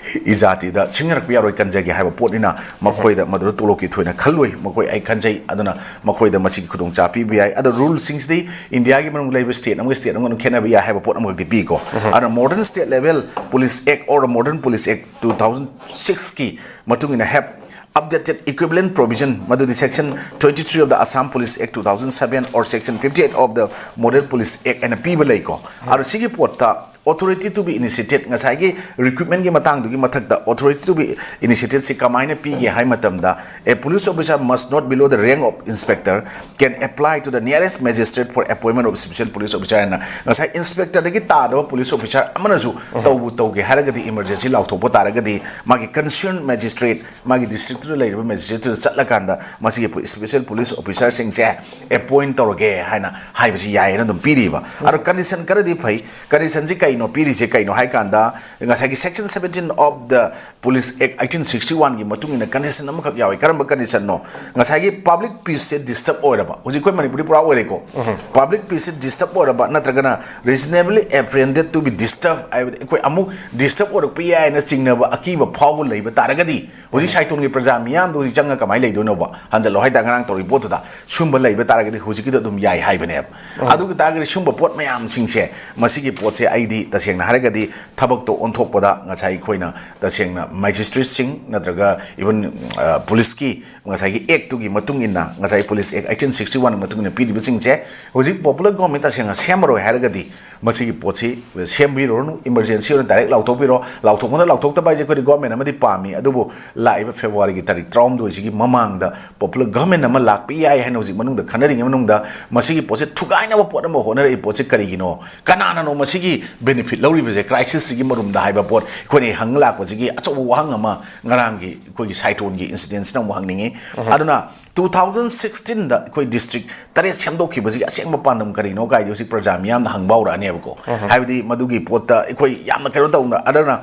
ꯏꯖꯥꯇꯤꯗ ꯁꯤꯡꯅꯔꯛꯄ ꯌꯥꯔꯣꯏ, ꯀꯟꯖꯒꯦ ꯍꯥꯏꯕ ꯄꯣꯠꯅꯤꯅ, ꯃꯈꯣꯏꯗ ꯃꯗꯨꯗ ꯇꯣꯂꯣꯞꯀꯤ ꯊꯣꯏꯅ ꯈꯜꯂꯣꯏ꯫ ꯃꯈꯣꯏ, ꯑꯩ ꯈꯟꯖꯩ꯫ ꯑꯗꯨꯅ ꯃꯈꯣꯏꯗ ꯃꯁꯤꯒꯤ ꯈꯨꯗꯣꯡꯆꯥꯕ ꯄꯤꯕ ꯌꯥꯏ꯫ ꯑꯗꯣ rule ꯁꯤꯡꯁꯤꯗꯤ ꯏꯟꯗꯤꯌꯥꯒꯤ ꯃꯅꯨꯡꯗ ꯂꯩꯕ state ꯑꯃꯒ state ꯑꯃꯒ ꯑꯗꯨꯝ ꯈꯦꯠꯅꯕ ꯌꯥꯏ ꯍꯥꯏꯕ ꯄꯣꯠ ꯑꯃꯈꯛꯇꯤ ꯄꯤꯀꯣ꯫ ꯑꯗꯨꯅ modern state level police act or modern police act two thousand six ꯀꯤ ꯃꯇꯨꯡ ꯏꯟꯅ have updated equivalent provision, ꯃꯗꯨꯗꯤ section twenty three of the Assam Police Act two thousand seven or section fifty eight of the Model Police Act ꯍꯥꯏꯅ ꯄꯤꯕ ꯂꯩꯀꯣ꯫ ꯑꯗꯣ ꯁꯤꯒꯤ ꯄꯣꯠꯇ authority to be initiated, ꯉꯁꯥꯏꯒꯤ recruitment ꯀꯤ ꯃꯇꯥꯡꯗꯨꯒꯤ ꯃꯊꯛꯇ authority to be initiated ꯁꯤ ꯀꯃꯥꯏꯅ ꯄꯤꯒꯦ ꯍꯥꯏ ꯃꯇꯝꯗ, a police officer must not below the rank of inspector can apply to the nearest magistrate for appointment of special police officer ꯍꯥꯏꯅ, ꯉꯁꯥꯏ inspector ꯗꯒꯤ ꯇꯥꯗꯕ police officer ꯑꯃꯅꯁꯨ ꯇꯧꯕꯨ ꯇꯧꯒꯦ ꯍꯥꯏꯔꯒꯗꯤ, emergency ꯂꯥꯎꯊꯣꯛꯄ ꯇꯥꯔꯒꯗꯤ, ꯃꯥꯒꯤ concerned magistrate, ꯃꯥꯒꯤ district ꯇꯨꯗ ꯂꯩꯔꯤꯕ magistrate ꯇꯨꯗ ꯆꯠꯂꯀꯥꯟꯗ ꯃꯁꯤꯒꯤ ꯄꯨ-, special police officer ꯁꯤꯡꯁꯦ appoint ꯇꯧꯔꯒꯦ ꯍꯥꯏꯅ ꯍꯥꯏꯕꯁꯤ ꯌꯥꯏꯌꯦꯅ ꯑꯗꯨꯝ ꯄꯤꯔꯤꯕ꯫ ꯑꯗꯣ condition ꯈꯔꯗꯤ ꯐꯩ꯫ Condition ꯁꯤ ꯀꯩ ꯀꯩꯅꯣ ꯄꯤꯔꯤꯁꯦ ꯀꯩꯅꯣ ꯍꯥꯏ ꯀꯥꯟꯗ, ꯉꯁꯥꯏꯒꯤ section seventeen of the Police Act eighteen sixty one ꯒꯤ ꯃꯇꯨꯡ ꯏꯟꯅ condition ꯑꯃꯈꯛ ꯌꯥꯎꯋꯤ꯫ ꯀꯔꯝꯕ condition ꯅꯣ? ꯉꯁꯥꯏꯒꯤ public peace ꯁꯦ disturb ꯑꯣꯏꯔꯕ, ꯍꯧꯖꯤꯛ ꯑꯩꯈꯣꯏ ꯃꯅꯤꯄꯨꯔꯗꯤ ꯄꯨꯔꯥ ꯑꯣꯏꯔꯦꯀꯣ꯫ Public peace ꯁꯦ disturb ꯑꯣꯏꯔꯕ ꯅꯠꯇ꯭ꯔꯒꯅ reasonably apprehended to be disturb ꯍꯥꯏꯕꯗꯤ ꯑꯩꯈꯣꯏ ꯑꯃꯨꯛ disturb ꯑꯣꯏꯔꯛꯄ ꯌꯥꯏꯅ ꯆꯤꯡꯅꯕ ꯑꯀꯤꯕ ꯐꯥꯎꯕ ꯂꯩꯕ ꯇꯥꯔꯒꯗꯤ, ꯍꯧꯖꯤꯛ ꯁꯥꯏꯇꯣꯟꯒꯤ ꯄ꯭ꯔꯖꯥ ꯃꯤꯌꯥꯝꯗꯣ ꯍꯧꯖꯤꯛ ꯆꯪꯉ ꯀꯃꯥꯏꯅ ꯂꯩꯗꯣꯏꯅꯣꯕ? ꯍꯟꯖꯜꯂꯣ ꯍꯥꯏꯇꯥꯔꯦ, ꯉꯔꯥꯡ ꯇꯧꯔꯤꯕ ꯄꯣꯠꯇꯨꯗ ꯁꯨꯝꯕ ꯂꯩꯕ ꯇꯥꯔꯒꯗꯤ ꯍꯧꯖꯤꯛꯀꯤꯗꯣ ꯑꯗꯨꯝ ꯌꯥꯏ ꯍꯥꯏꯕꯅꯦꯕ꯫ ꯑꯗꯨ ꯇꯥꯔꯒꯗꯤ ꯁꯨꯝꯕ ꯄꯣꯠ ꯃꯌꯥꯝꯁꯤꯡꯁꯦ, ꯃꯁꯤꯒꯤ ꯄꯣꯠꯁꯦ ꯑꯩꯗꯤ ꯇꯁꯦꯡꯅ ꯍꯥꯏꯔꯒꯗꯤ ꯊꯕꯛꯇꯣ ꯑꯣꯟꯊꯣꯛꯄꯗ ꯉꯁꯥꯏ ꯑꯩꯈꯣꯏꯅ ꯇꯁꯦꯡꯅ magistrate ꯁꯤꯡ ꯅꯠꯇ꯭ꯔꯒ even, ꯑ, police ꯀꯤ ꯉꯁꯥꯏꯒꯤ act ꯇꯨꯒꯤ ꯃꯇꯨꯡ ꯏꯟꯅ, ꯉꯁꯥꯏ Police Act eighteen sixty one ꯒꯤ ꯃꯇꯨꯡ ꯏꯟꯅ ꯄꯤꯔꯤꯕꯁꯤꯡꯁꯦ ꯍꯧꯖꯤꯛ popular government ꯇꯁꯦꯡꯅ ꯁꯦꯝꯃꯔꯣꯏ ꯍꯥꯏꯔꯒꯗꯤ ꯃꯁꯤꯒꯤ ꯄꯣꯠꯁꯤ ꯁꯦꯝꯕꯤꯔꯨꯔꯅꯨ, emergency ꯑꯣꯏꯅ direct ꯂꯥꯎꯊꯣꯛꯄꯤꯔꯣ꯫ ꯂꯥꯎꯊꯣꯛꯄꯅ ꯂꯥꯎꯊꯣꯛꯇꯕ ꯍꯥꯏꯁꯦ ꯑꯩꯈꯣꯏꯗꯤ government ꯑꯃꯗꯤ ꯄꯥꯝꯃꯤ, ꯑꯗꯨꯕꯨ ꯂꯥꯛꯏꯕ February ꯒꯤ ꯇꯥꯔꯤꯛ ꯇꯔꯥꯍꯨꯝꯗꯣꯏꯁꯤꯒꯤ ꯃꯃꯥꯡꯗ popular government ꯑꯃ ꯂꯥꯛꯄ ꯌꯥꯏ ꯍꯥꯏꯅ ꯍꯧꯖꯤꯛ ꯃꯅꯨꯡꯗ ꯈꯟꯅꯔꯤꯉꯩ ꯃꯅꯨꯡꯗ ꯃꯁꯤꯒꯤ ꯄꯣꯠꯁꯦ ꯊꯨꯒꯥꯏꯅꯕ ꯄꯣꯠ ꯑꯃ ꯍꯣꯠꯅꯔꯛꯏ ꯄꯣꯠꯁꯦ ꯀꯔꯤꯒꯤꯅꯣ? ꯀꯅꯥꯅꯅꯣ ꯃꯁꯤꯒꯤ benefit ꯂꯧꯔꯤꯕꯁꯦ crisis ꯁꯤꯒꯤ ꯃꯔꯨꯝꯗ ꯍꯥꯏꯕ ꯄꯣꯠ ꯑꯩꯈꯣꯏꯅ ꯍꯪ ꯂꯥꯛꯄꯁꯤꯒꯤ ꯑꯆꯧꯕ ꯋꯥꯍꯪ ꯑꯃ ꯉꯔꯥꯡꯒꯤ ꯑꯩꯈꯣꯏꯒꯤ ꯁꯥꯏꯇꯣꯟꯒꯤ incident ꯁꯤꯅ ꯑꯃꯨꯛ ꯍꯪꯅꯤꯡꯉꯤ꯫ ꯑꯗꯨꯅ two thousand sixteen ꯗ ꯑꯩꯈꯣꯏ district ꯇꯔꯦꯠ ꯁꯦꯝꯗꯣꯛꯈꯤꯕꯁꯤꯒꯤ ꯑꯁꯦꯡꯕ ꯄꯥꯟꯗꯝ ꯀꯔꯤꯅꯣ ꯀꯥꯏꯗꯤ ꯍꯧꯖꯤꯛ ꯄ꯭ꯔꯖꯥ ꯃꯤꯌꯥꯝꯅ ꯍꯪꯕ ꯍꯧꯔꯛꯑꯅꯦꯕꯀꯣ꯫ ꯍꯥꯏꯕꯗꯤ ꯃꯗꯨꯒꯤ ꯄꯣꯠꯇ ꯑꯩꯈꯣꯏ ꯌꯥꯝꯅ ꯀꯩꯅꯣ ꯇꯧꯅ, ꯑꯗꯨꯅ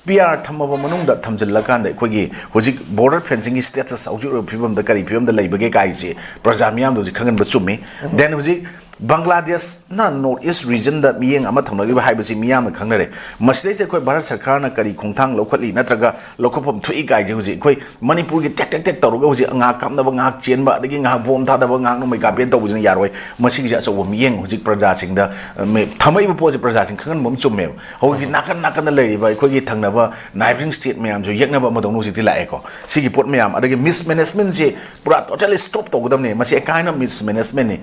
P R ꯊꯝꯃꯕ ꯃꯅꯨꯡꯗ ꯊꯝꯖꯤꯜꯂꯀꯥꯟꯗ ꯑꯩꯈꯣꯏꯒꯤ ꯍꯧꯖꯤꯛ border fencing ꯒꯤ status ꯍꯧꯖꯤꯛ ꯑꯣꯏꯕ ꯐꯤꯕꯝꯗ ꯀꯔꯤ ꯐꯤꯕꯝꯗ ꯂꯩꯕꯒꯦ ꯀꯥꯏꯁꯦ ꯄ꯭ꯔꯖꯥ ꯃꯤꯌꯥꯝꯗ ꯍꯧꯖꯤꯛ ꯈꯪꯍꯟꯕ ꯆꯨꯝꯃꯤ꯫ Then ꯍꯧꯖꯤꯛ ꯕꯪꯒ꯭ꯂꯥꯗꯦꯁꯅ North East region ꯗ ꯃꯤꯠꯌꯦꯡ ꯑꯃ ꯊꯝꯅꯈꯤꯕ ꯍꯥꯏꯕꯁꯤ ꯃꯤꯌꯥꯝꯅ ꯈꯪꯅꯔꯦ꯫ ꯃꯁꯤꯗꯩꯁꯤꯗ ꯑꯩꯈꯣꯏ ꯚꯥꯔꯠ ꯁꯔꯀꯥꯔꯅ ꯀꯔꯤ ꯈꯣꯡꯊꯥꯡ ꯂꯧꯈꯠꯂꯤ ꯅꯠꯇ꯭ꯔꯒ ꯂꯧꯈꯠꯐꯝ ꯊꯣꯛꯏ ꯀꯥꯏꯁꯦ ꯍꯧꯖꯤꯛ ꯑꯩꯈꯣꯏ ꯃꯅꯤꯄꯨꯔꯒꯤ ꯇꯦꯛ ꯇꯦꯛ ꯇꯦꯛ ꯇꯧꯔꯒ ꯍꯧꯖꯤꯛ ꯉꯥꯏꯍꯥꯛ ꯀꯥꯞꯅꯕ, ꯉꯥꯏꯍꯥꯛ ꯆꯦꯟꯕ, ꯑꯗꯒꯤ ꯉꯥꯏꯍꯥꯛ ꯕꯣꯝ ꯊꯥꯗꯕ, ꯉꯥꯏꯍꯥꯛ ꯅꯣꯡꯃꯩ ꯀꯥꯞꯄꯦꯅ ꯇꯧꯕꯁꯤꯅ ꯌꯥꯔꯣꯏ꯫ ꯃꯁꯤꯒꯤꯁꯦ ꯑꯆꯧꯕ ꯃꯤꯠꯌꯦꯡ ꯍꯧꯖꯤꯛ ꯄ꯭ꯔꯖꯥꯁꯤꯡꯗ, ꯑ, ꯃꯤ-, ꯊꯝꯃꯛꯏꯕ ꯄꯣꯠꯁꯦ ꯄ꯭ꯔꯖꯥꯁꯤꯡ ꯈꯪꯍꯟꯕ ꯑꯃ ꯆꯨꯝꯃꯦꯕ꯫ ꯍꯧꯖꯤꯛ ꯅꯥꯀꯟ ꯅꯥꯀꯟꯗ ꯂꯩꯔꯤꯕ ꯑꯩꯈꯣꯏꯒꯤ ꯊꯪꯅꯕ neighbouring state ꯃꯌꯥꯝꯁꯨ ꯌꯦꯛꯅꯕ ꯑꯃꯗꯧꯅ ꯍꯧꯖꯤꯛꯇꯤ ꯂꯥꯛꯑꯦꯀꯣ꯫ ꯁꯤꯒꯤ ꯄꯣꯠ ꯃꯌꯥꯝ, ꯑꯗꯒꯤ mismanagement ꯁꯦ ꯄꯨꯔꯥ totally stop ꯇꯧꯒꯗꯕꯅꯤ꯫ ꯃꯁꯤ a kind of mismanagement ꯅꯤ꯫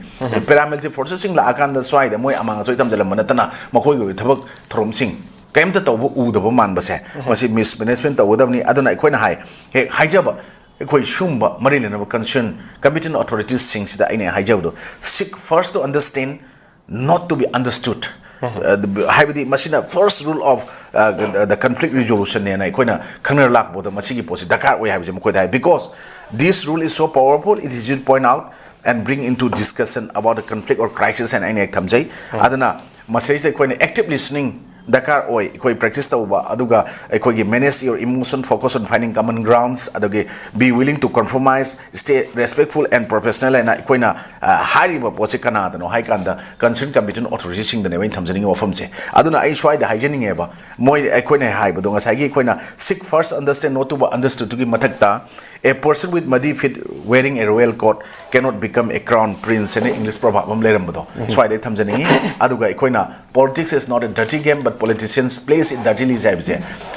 Paramilitary forces ꯁꯤꯡ ꯂꯥꯛꯑꯀꯥꯟꯗ ꯁ꯭ꯋꯥꯏꯗ ꯃꯣꯏ ꯑꯃꯥꯡ ꯑꯁꯣꯏ ꯊꯝꯖꯤꯜꯂꯝꯕ ꯅꯠꯇꯅ ꯃꯈꯣꯏꯒꯤ ꯑꯣꯏꯕ ꯊꯕꯛ ꯊꯧꯔꯝꯁꯤꯡ ꯀꯔꯤꯝꯇ ꯇꯧꯕ ꯎꯗꯕ ꯃꯥꯟꯕꯁꯦ, ꯃꯁꯤ mismanagement ꯇꯧꯒꯗꯕꯅꯤ꯫ ꯑꯗꯨꯅ ꯑꯩꯈꯣꯏꯅ ꯍꯥꯏ, ꯍꯦꯛ ꯍꯥꯏꯖꯕ, ꯑꯩꯈꯣꯏ ꯁꯤꯒꯨꯝꯕ ꯃꯔꯤ ꯂꯩꯅꯕ concern competent authorities ꯁꯤꯡꯁꯤꯗ ꯑꯩꯅ ꯍꯥꯏꯖꯕꯗꯣ, seek first to understand, not to be understood꯫ ꯑ, ꯍꯥꯏꯕꯗꯤ ꯃꯁꯤꯅ first rule of, ꯑ, the conflict resolution ꯅꯦꯅ ꯑꯩꯈꯣꯏꯅ ꯈꯪꯅꯔ ꯂꯥꯛꯄꯗ ꯃꯁꯤꯒꯤ ꯄꯣꯠꯁꯤ ꯗꯔꯀꯥꯔ ꯑꯣꯏ ꯍꯥꯏꯕꯁꯤ ꯃꯈꯣꯏꯗ ꯍꯥꯏ, because this rule is so powerful, it is to point out and bring into discussion about the conflict or crisis ꯍꯥꯏꯅ ꯑꯩꯅ ꯍꯦꯛ ꯊꯝꯖꯩ꯫ ꯑꯗꯨꯅ ꯃꯁꯤꯗꯩꯁꯤꯗ ꯑꯩꯈꯣꯏꯅ active listening ꯗꯔꯀꯥꯔ ꯑꯣꯏ꯫ ꯑꯩꯈꯣꯏ practice ꯇꯧꯕ, ꯑꯗꯨꯒ ꯑꯩꯈꯣꯏꯒꯤ manage your emotion, focus on finding common grounds, ꯑꯗꯒꯤ be willing to compromise, stay respectful and professional ꯍꯥꯏꯅ ꯑꯩꯈꯣꯏꯅ ꯑ, ꯍꯥꯏꯔꯤꯕ ꯄꯣꯠꯁꯦ ꯀꯅꯥꯗꯅꯣ ꯍꯥꯏ ꯀꯥꯟꯗ concerned competent authority ꯁꯤꯡꯗꯅꯦꯕ ꯑꯩꯅ ꯊꯝꯖꯅꯤꯡꯉꯤꯕ ꯋꯥꯐꯝꯁꯦ꯫ ꯑꯗꯨꯅ ꯑꯩ ꯁ꯭ꯋꯥꯏꯗ ꯍꯥꯏꯖꯅꯤꯡꯉꯦꯕ, ꯃꯣꯏ ꯑꯩꯈꯣꯏꯅ ꯍꯥꯏꯕꯗꯣ ꯉꯁꯥꯏꯒꯤ ꯑꯩꯈꯣꯏꯅ seek first understand not to be understood ꯒꯤ ꯃꯊꯛꯇ a person with muddy feet wearing a royal coat cannot become a crown prince ꯍꯥꯏꯅ English proverb ꯑꯃ ꯂꯩꯔꯝꯕꯗꯣ ꯁ꯭ꯋꯥꯏꯗ ꯊꯝꯖꯅꯤꯡꯉꯤ꯫ ꯑꯗꯨꯒ ꯑꯩꯈꯣꯏꯅ politics is not a dirty game but politicians plays it dirtily ꯍꯥꯏꯕꯁꯦ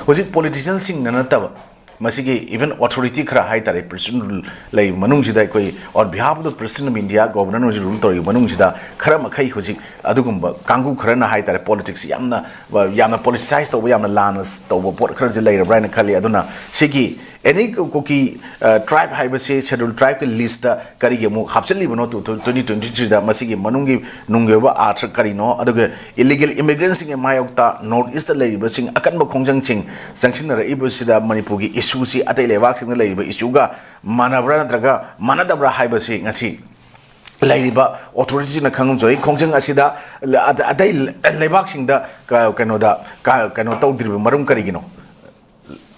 ꯍꯧꯖꯤꯛ politician ꯁꯤꯡꯅ ꯅꯠꯇꯕ ꯃꯁꯤꯒꯤ even authority ꯈꯔ ꯍꯥꯏ ꯇꯥꯔꯦ, president rule ꯂꯩꯕ ꯃꯅꯨꯡꯁꯤꯗ ꯑꯩꯈꯣꯏ on behalf of the president of India, governor ꯅ ꯍꯧꯖꯤꯛ rule ꯇꯧꯔꯤꯕ ꯃꯅꯨꯡꯁꯤꯗ ꯈꯔ ꯃꯈꯩ ꯍꯧꯖꯤꯛ ꯑꯗꯨꯒꯨꯝꯕ ꯀꯥꯡꯕꯨ ꯈꯔꯅ ꯍꯥꯏ ꯇꯥꯔꯦ, politics ꯌꯥꯝꯅ ꯌꯥꯝꯅ politicize ꯇꯧꯕ, ꯌꯥꯝꯅ ꯂꯥꯟꯅ ꯇꯧꯕ ꯄꯣꯠ ꯈꯔꯁꯨ ꯂꯩꯔꯕ꯭ꯔꯥ ꯍꯥꯏꯅ ꯈꯜꯂꯤ꯫ ꯑꯗꯨꯅ ꯁꯤꯒꯤ any ꯀꯨꯀꯤ tribe ꯍꯥꯏꯕꯁꯤ schedule tribe ꯀꯤ list ꯇ ꯀꯔꯤꯒꯤ ꯑꯃꯨꯛ ꯍꯥꯞꯆꯤꯜꯂꯤꯕꯅꯣ two thousand twenty twenty three ꯗ? ꯃꯁꯤꯒꯤ ꯃꯅꯨꯡꯒꯤ ꯅꯨꯡꯒꯤ ꯑꯣꯏꯕ ꯑꯥꯔꯊ ꯀꯔꯤꯅꯣ? ꯑꯗꯨꯒ illegal immigrant ꯁꯤꯡꯒꯤ ꯃꯥꯌꯣꯛꯇ North East ꯇ ꯂꯩꯔꯤꯕꯁꯤꯡ ꯑꯀꯟꯕ ꯈꯣꯡꯖꯪꯁꯤꯡ ꯆꯪꯁꯤꯟꯅꯔꯛꯏꯕꯁꯤꯗ ꯃꯅꯤꯄꯨꯔꯒꯤ issue ꯁꯤ ꯑꯇꯩ ꯂꯩꯕꯥꯛꯁꯤꯡꯗ ꯂꯩꯔꯤꯕ issue ꯒ ꯃꯥꯟꯅꯕ꯭ꯔꯥ ꯅꯠꯇ꯭ꯔꯒ ꯃꯥꯟꯅꯗꯕ꯭ꯔꯥ ꯍꯥꯏꯕꯁꯤ ꯉꯁꯤ ꯂꯩꯔꯤꯕ authority ꯁꯤꯡꯅ ꯈꯪꯍꯟꯖꯔꯤ꯫ ꯈꯣꯡꯖꯪ ꯑꯁꯤꯗ ꯑꯇꯩ ꯂꯩꯕꯥꯛꯁꯤꯡꯗ ꯀ-, ꯀꯩꯅꯣꯗ ꯀ-, ꯀꯩꯅꯣ ꯇꯧꯗ꯭ꯔꯤꯕ ꯃꯔꯝ ꯀꯔꯤꯒꯤꯅꯣ?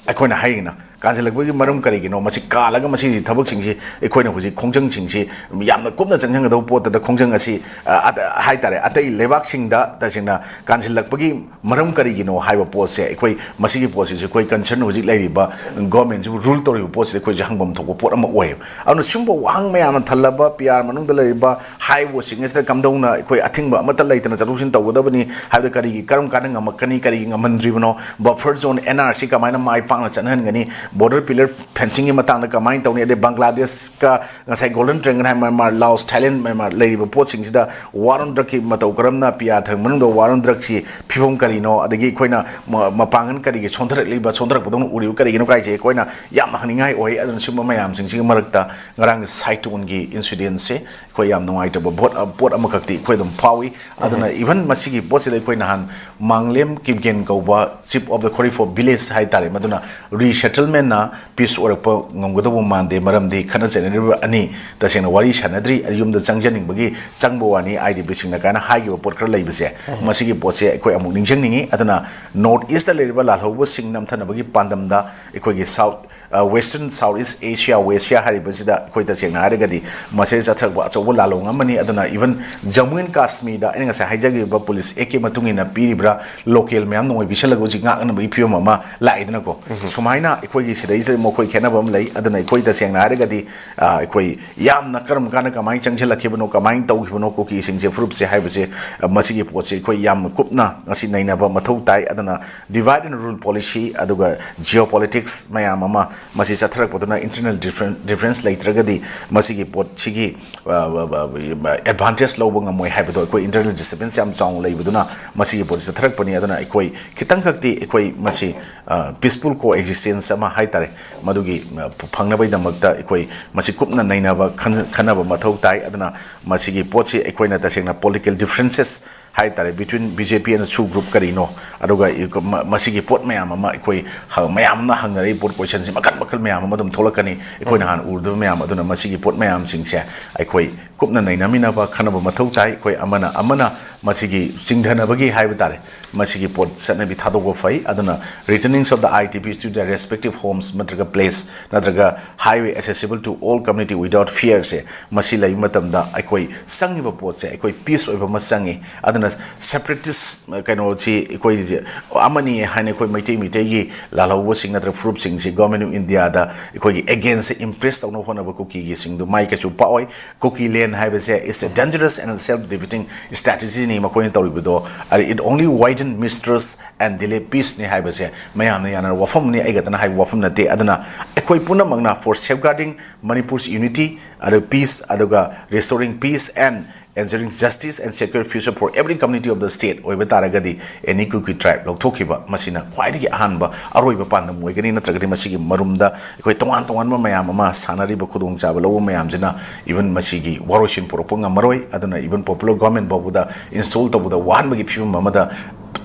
ꯑꯩꯈꯣꯏꯅ ꯍꯥꯏꯔꯤꯅ ꯀꯥꯟꯁꯤꯜꯂꯛꯄꯒꯤ ꯃꯔꯝ ꯀꯔꯤꯒꯤꯅꯣ? ꯃꯁꯤ ꯀꯥꯜꯂꯒ ꯃꯁꯤꯒꯤ ꯊꯕꯛꯁꯤꯡꯁꯤ ꯑꯩꯈꯣꯏꯅ ꯍꯧꯖꯤꯛ ꯈꯣꯡꯖꯪꯁꯤꯡꯁꯤ ꯌꯥꯝꯅ ꯀꯨꯞꯅ ꯆꯪꯁꯤꯟꯒꯗꯧꯕ ꯄꯣꯠꯇꯨꯗ ꯈꯣꯡꯖꯪ ꯑꯁꯤ, ꯑ, ꯑ, ꯍꯥꯏ ꯇꯥꯔꯦ, ꯑꯇꯩ ꯂꯩꯕꯥꯛꯁꯤꯡꯗ ꯇꯁꯦꯡꯅ ꯀꯥꯟꯁꯤꯜꯂꯛꯄꯒꯤ ꯃꯔꯝ ꯀꯔꯤꯒꯤꯅꯣ ꯍꯥꯏꯕ ꯄꯣꯠꯁꯦ, ꯑꯩꯈꯣꯏ ꯃꯁꯤꯒꯤ ꯄꯣꯠꯁꯤꯁꯨ ꯑꯩꯈꯣꯏ concern ꯍꯧꯖꯤꯛ ꯂꯩꯔꯤꯕ government ꯁꯤꯕꯨ rule ꯇꯧꯔꯤꯕ ꯄꯣꯠꯁꯤꯗ ꯑꯩꯈꯣꯏꯁꯦ ꯍꯪꯐꯝ ꯊꯣꯛꯄ ꯄꯣꯠ ꯑꯃ ꯑꯣꯏꯌꯦꯕ꯫ ꯑꯗꯨꯅ ꯁꯤꯒꯨꯝꯕ ꯋꯥꯍꯪ ꯃꯌꯥꯝꯅ ꯊꯜꯂꯕ P R ꯃꯅꯨꯡꯗ ꯂꯩꯔꯤꯕ ꯍꯥꯏꯔꯤꯕꯁꯤꯡ ꯑꯁꯤꯗ ꯀꯝꯗꯧꯅ ꯑꯩꯈꯣꯏ ꯑꯊꯤꯡꯕ ꯑꯃꯠꯇ ꯂꯩꯇꯅ ꯆꯠꯊꯣꯛ ꯆꯠꯁꯤꯟ ꯇꯧꯒꯗꯕꯅꯤ ꯍꯥꯏꯕꯗ ꯀꯔꯤꯒꯤ, ꯀꯔꯝ ꯀꯥꯟꯗ ꯉꯝꯃꯛꯀꯅꯤ, ꯀꯔꯤꯒꯤ ꯉꯝꯍꯟꯗ꯭ꯔꯤꯕꯅꯣ, buffer zone N R C ꯀꯃꯥꯏꯅ ꯃꯥꯏ ꯄꯥꯛꯅ ꯆꯠꯅꯍꯟꯒꯅꯤ, border pillar fencing ꯒꯤ ꯃꯇꯥꯡꯗ ꯀꯃꯥꯏꯅ ꯇꯧꯅꯤ, ꯑꯗꯩ ꯕꯪꯒ꯭ꯂꯥꯗꯦꯁꯀ ꯉꯁꯥꯏ Golden Triangle ꯍꯥꯏ, ꯃ꯭ꯌꯥꯟꯃꯥꯔ, ꯂꯥꯑꯣꯁ, ꯊꯥꯏꯂꯦꯟ, ꯃ꯭ꯌꯥꯟꯃꯥꯔ ꯂꯩꯔꯤꯕ ꯄꯣꯠꯁꯤꯡꯁꯤꯗ war on drug ꯀꯤ ꯃꯇꯧ ꯀꯔꯝꯅ P R ꯊꯝꯃꯤ ꯃꯅꯨꯡꯗ war on drug ꯁꯤ ꯐꯤꯕꯝ ꯀꯔꯤꯅꯣ, ꯑꯗꯒꯤ ꯑꯩꯈꯣꯏꯅ ꯃ-, ꯃꯄꯥꯡꯒꯜ ꯀꯔꯤꯒꯤ ꯁꯣꯟꯊꯔꯛꯂꯤꯕ, ꯁꯣꯟꯊꯔꯛꯄꯗꯧꯅ ꯎꯔꯤꯕ ꯀꯔꯤꯒꯤꯅꯣ ꯀꯥꯏꯁꯦ ꯑꯩꯈꯣꯏꯅ ꯌꯥꯝꯅ ꯍꯪꯅꯤꯡꯉꯥꯏ ꯑꯣꯏ꯫ ꯑꯗꯨꯅ ꯁꯤꯒꯨꯝꯕ ꯃꯌꯥꯝꯁꯤꯡꯁꯤꯒꯤ ꯃꯔꯛꯇ ꯉꯔꯥꯡꯒꯤ ꯁꯥꯏꯇꯣꯟꯒꯤ incident ꯁꯦ ꯑꯩꯈꯣꯏ ꯌꯥꯝ ꯅꯨꯡꯉꯥꯏꯇꯕ ꯄꯣꯠ ꯄꯣꯠ ꯑꯃꯈꯛꯇꯤ ꯑꯩꯈꯣꯏ ꯑꯗꯨꯝ ꯐꯥꯎꯏ꯫ ꯑꯗꯨꯅ even ꯃꯁꯤꯒꯤ ꯄꯣꯠꯁꯤꯗ ꯑꯩꯈꯣꯏ ꯅꯍꯥꯟ ꯃꯥꯡꯂꯦꯝ ꯀꯤꯞꯒꯦꯟ ꯀꯧꯕ chief of the ꯈꯣꯔꯤꯐꯣ village ꯍꯥꯏ ꯇꯥꯔꯦ, ꯃꯗꯨꯅ resettlement ꯅ peace ꯑꯣꯏꯔꯛꯄ ꯉꯝꯒꯗꯧꯕ ꯃꯥꯟꯗꯦ, ꯃꯔꯝꯗꯤ ꯈꯠꯅ ꯆꯩꯅꯔꯤꯕ ꯑꯅꯤ ꯇꯁꯦꯡꯅ ꯋꯥꯔꯤ ꯁꯥꯟꯅꯗ꯭ꯔꯤ, ꯌꯨꯝꯗ ꯆꯪꯖꯅꯤꯡꯕꯒꯤ ꯆꯪꯕ ꯋꯥꯅꯤ, IDP ꯁꯤꯡꯅ ꯀꯥꯏꯅ ꯍꯥꯏꯈꯤꯕ ꯄꯣꯠ ꯈꯔ ꯂꯩꯕꯁꯦ, ꯃꯁꯤꯒꯤ ꯄꯣꯠꯁꯦ ꯑꯩꯈꯣꯏ ꯑꯃꯨꯛ ꯅꯤꯡꯁꯤꯡꯅꯤꯡꯉꯤ꯫ ꯑꯗꯨꯅ North East ꯇ ꯂꯩꯔꯤꯕ ꯂꯥꯜꯍꯧꯕꯁꯤꯡ ꯅꯝꯊꯅꯕꯒꯤ ꯄꯥꯟꯗꯝꯗ ꯑꯩꯈꯣꯏꯒꯤ South, ꯑ, Western South East Asia, West Asia ꯍꯥꯏꯔꯤꯕꯁꯤꯗ ꯑꯩꯈꯣꯏ ꯇꯁꯦꯡꯅ ꯍꯥꯏꯔꯒꯗꯤ ꯃꯁꯤꯗ ꯆꯠꯊꯔꯛꯄ ꯑꯆꯧꯕ ꯂꯥꯜꯂꯣꯡ ꯑꯃꯅꯤ꯫ ꯑꯗꯨꯅ even Jammu and Kashmir ꯗ ꯑꯩꯅ ꯉꯁꯥꯏ ꯍꯥꯏꯖꯈꯤꯕ police act ꯀꯤ ꯃꯇꯨꯡ ꯏꯟꯅ ꯄꯤꯔꯤꯕ꯭ꯔꯥ, local ꯃꯌꯥꯝꯅ ꯑꯣꯏꯕꯤꯁꯜꯂꯒ ꯍꯧꯖꯤꯛ ꯉꯥꯛꯅꯕꯒꯤ ꯐꯤꯕꯝ ꯑꯃ ꯂꯥꯛꯏꯗꯅꯀꯣ꯫ ꯁꯨꯃꯥꯏꯅ ꯑꯩꯈꯣꯏꯒꯤ ꯁꯤꯗꯩꯁꯤꯗ ꯃꯈꯣꯏ ꯈꯦꯠꯅꯕ ꯑꯃ ꯂꯩ꯫ ꯑꯗꯨꯅ ꯑꯩꯈꯣꯏ ꯇꯁꯦꯡꯅ ꯍꯥꯏꯔꯒꯗꯤ, ꯑ, ꯑꯩꯈꯣꯏ ꯌꯥꯝꯅ ꯀꯔꯝ ꯀꯥꯟꯗ ꯀꯃꯥꯏꯅ ꯆꯪꯁꯤꯜꯂꯛꯈꯤꯕꯅꯣ, ꯀꯃꯥꯏꯅ ꯇꯧꯈꯤꯕꯅꯣ ꯀꯨꯀꯤꯁꯤꯡꯁꯦ, ꯐꯨꯔꯨꯞꯁꯦ ꯍꯥꯏꯕꯁꯦ, ꯑ, ꯃꯁꯤꯒꯤ ꯄꯣꯠꯁꯦ ꯑꯩꯈꯣꯏ ꯌꯥꯝꯅ ꯀꯨꯞꯅ ꯉꯁꯤ ꯅꯩꯅꯕ ꯃꯊꯧ ꯇꯥꯏ꯫ ꯑꯗꯨꯅ divide and rule policy, ꯑꯗꯨꯒ geopolitics ꯃꯌꯥꯝ ꯑꯃ ꯃꯁꯤ ꯆꯠꯊꯔꯛꯄꯗꯨꯅ internal difference, difference ꯂꯩꯇ꯭ꯔꯒꯗꯤ ꯃꯁꯤꯒꯤ ꯄꯣꯠꯁꯤꯒꯤ, ꯑ, ꯑ, ꯑ, advantage ꯂꯧꯕ ꯉꯝꯃꯣꯏ ꯍꯥꯏꯕꯗꯣ, ꯑꯩꯈꯣꯏ internal disturbance ꯌꯥꯝ ꯆꯥꯎꯅ ꯂꯩꯕꯗꯨꯅ ꯃꯁꯤꯒꯤ ꯄꯣꯠꯁꯤ ꯆꯠꯊꯔꯛꯄꯅꯤ꯫ ꯑꯗꯨꯅ ꯑꯩꯈꯣꯏ ꯈꯤꯇꯪꯈꯛꯇꯤ ꯑꯩꯈꯣꯏ ꯃꯁꯤ, ꯑ, peaceful coexistence ꯑꯃ ꯍꯥꯏ ꯇꯥꯔꯦ, ꯃꯗꯨꯒꯤ, ꯑ, ꯐꯪꯅꯕꯒꯤꯗꯃꯛꯇ ꯑꯩꯈꯣꯏ ꯃꯁꯤ ꯀꯨꯞꯅ ꯅꯩꯅꯕ, ꯈꯟ-, ꯈꯟꯅꯕ ꯃꯊꯧ ꯇꯥꯏ꯫ ꯑꯗꯨꯅ ꯃꯁꯤꯒꯤ ꯄꯣꯠꯁꯤ ꯑꯩꯈꯣꯏꯅ ꯇꯁꯦꯡꯅ political differences ꯍꯥꯏ ꯇꯥꯔꯦ, between BJP and SoO group ꯀꯔꯤꯅꯣ, ꯑꯗꯨꯒ ꯏ-, ꯃ-, ꯃꯁꯤꯒꯤ ꯄꯣꯠ ꯃꯌꯥꯝ ꯑꯃ ꯑꯩꯈꯣꯏ ꯍ-, ꯃꯌꯥꯝꯅ ꯍꯪꯅꯔꯛꯏ ꯄꯣꯠ, question ꯁꯤ ꯃꯈꯜ ꯃꯈꯜ ꯃꯌꯥꯝ ꯑꯃ ꯑꯗꯨꯝ ꯊꯣꯛꯂꯛꯀꯅꯤ, ꯑꯩꯈꯣꯏꯅ ꯍꯥꯟꯅ ꯎꯔꯨꯗꯕ ꯃꯌꯥꯝ꯫ ꯑꯗꯨꯅ ꯃꯁꯤꯒꯤ ꯄꯣꯠ ꯃꯌꯥꯝꯁꯤꯡꯁꯦ ꯑꯩꯈꯣꯏ ꯀꯨꯞꯅ ꯅꯩꯅꯃꯤꯟꯅꯕ, ꯈꯟꯅꯕ ꯃꯊꯧ ꯇꯥꯏ꯫ ꯑꯩꯈꯣꯏ ꯑꯃꯅ ꯑꯃꯅ ꯃꯁꯤꯒꯤ ꯆꯤꯡꯊꯅꯕꯒꯤ ꯍꯥꯏꯕ ꯇꯥꯔꯦ, ꯃꯁꯤꯒꯤ ꯄꯣꯠ ꯆꯠꯅꯕꯤ ꯊꯥꯗꯣꯛꯄ ꯐꯩ꯫ ꯑꯗꯨꯅ returnees of the IDPs to their respective homes ꯅꯠꯇ꯭ꯔꯒ place ꯅꯠꯇ꯭ꯔꯒ highway accessible to all community without fear ꯁꯦ, ꯃꯁꯤ ꯂꯩꯕ ꯃꯇꯝꯗ ꯑꯩꯈꯣꯏ ꯆꯪꯉꯤꯕ ꯄꯣꯠꯁꯦ ꯑꯩꯈꯣꯏ peace ꯑꯣꯏꯕ ꯑꯃ ꯆꯪꯉꯤ꯫ ꯑꯗꯨꯅ separatist ꯀꯩꯅꯣꯁꯤ ꯑꯩꯈꯣꯏꯁꯦ ꯑꯃꯅꯤ ꯍꯥꯏꯅ ꯑꯩꯈꯣꯏ ꯃꯩꯇꯩ, ꯃꯩꯇꯩꯒꯤ ꯂꯥꯜꯍꯧꯕꯁꯤꯡ ꯅꯠꯇ꯭ꯔꯒ ꯐꯨꯔꯨꯞꯁꯤꯡꯁꯤ Government of India ꯗ ꯑꯩꯈꯣꯏꯒꯤ against ꯗ impress ꯇꯧꯅꯕ ꯍꯣꯠꯅꯕ ꯀꯨꯀꯤꯒꯤꯁꯤꯡꯗꯨ ꯃꯥꯏ ꯀꯩꯁꯨ ꯄꯥꯛꯑꯣꯏ꯫ ꯀꯨꯀꯤ ꯂꯦꯟ ꯍꯥꯏꯕꯁꯦ is a dangerous and self defeating strategy ꯅꯤ ꯃꯈꯣꯏꯅ ꯇꯧꯔꯤꯕꯗꯣ꯫ It only widen mistrust and delay peace ꯅꯤ ꯍꯥꯏꯕꯁꯦ ꯃꯌꯥꯝꯅ ꯌꯥꯅꯔꯕ ꯋꯥꯐꯝꯅꯤ, ꯑꯩ ꯈꯛꯇꯅ ꯍꯥꯏꯕ ꯋꯥꯐꯝ ꯅꯠꯇꯦ꯫ ꯑꯗꯨꯅ ꯑꯩꯈꯣꯏ ꯄꯨꯝꯅꯃꯛꯅ for safeguarding Manipur's unity, ꯑꯗꯨ peace, ꯑꯗꯨꯒ restoring peace and ensuring justice and secure future for every community of the state ꯑꯣꯏꯕ ꯇꯥꯔꯒꯗꯤ, ꯑꯦꯅꯤ ꯀꯨꯀꯤ ꯇ꯭ꯔꯥꯏꯕ ꯂꯧꯊꯣꯛꯈꯤꯕ ꯃꯁꯤꯅ ꯈ꯭ꯋꯥꯏꯗꯒꯤ ꯑꯍꯥꯟꯕ ꯑꯔꯣꯏꯕ ꯄꯥꯟꯗꯝ ꯑꯣꯏꯒꯅꯤ꯫ ꯅꯠꯇ꯭ꯔꯒꯗꯤ ꯃꯁꯤꯒꯤ ꯃꯔꯨꯝꯗ ꯑꯩꯈꯣꯏ ꯇꯣꯉꯥꯟ ꯇꯣꯉꯥꯟꯕ ꯃꯌꯥꯝ ꯑꯃ ꯁꯥꯟꯅꯔꯤꯕ ꯈꯨꯗꯣꯡꯆꯥꯕ ꯂꯧꯕ ꯃꯌꯥꯝꯁꯤꯅ even ꯃꯁꯤꯒꯤ ꯋꯥꯔꯣꯏꯁꯤꯟ ꯄꯨꯔꯛꯄ ꯉꯝꯃꯔꯣꯏ꯫ ꯑꯗꯨꯅ even popular government ꯐꯥꯎꯕꯗ install ꯇꯧꯕꯗ ꯋꯥꯍꯟꯕꯒꯤ ꯐꯤꯕꯝ ꯑꯃꯗ,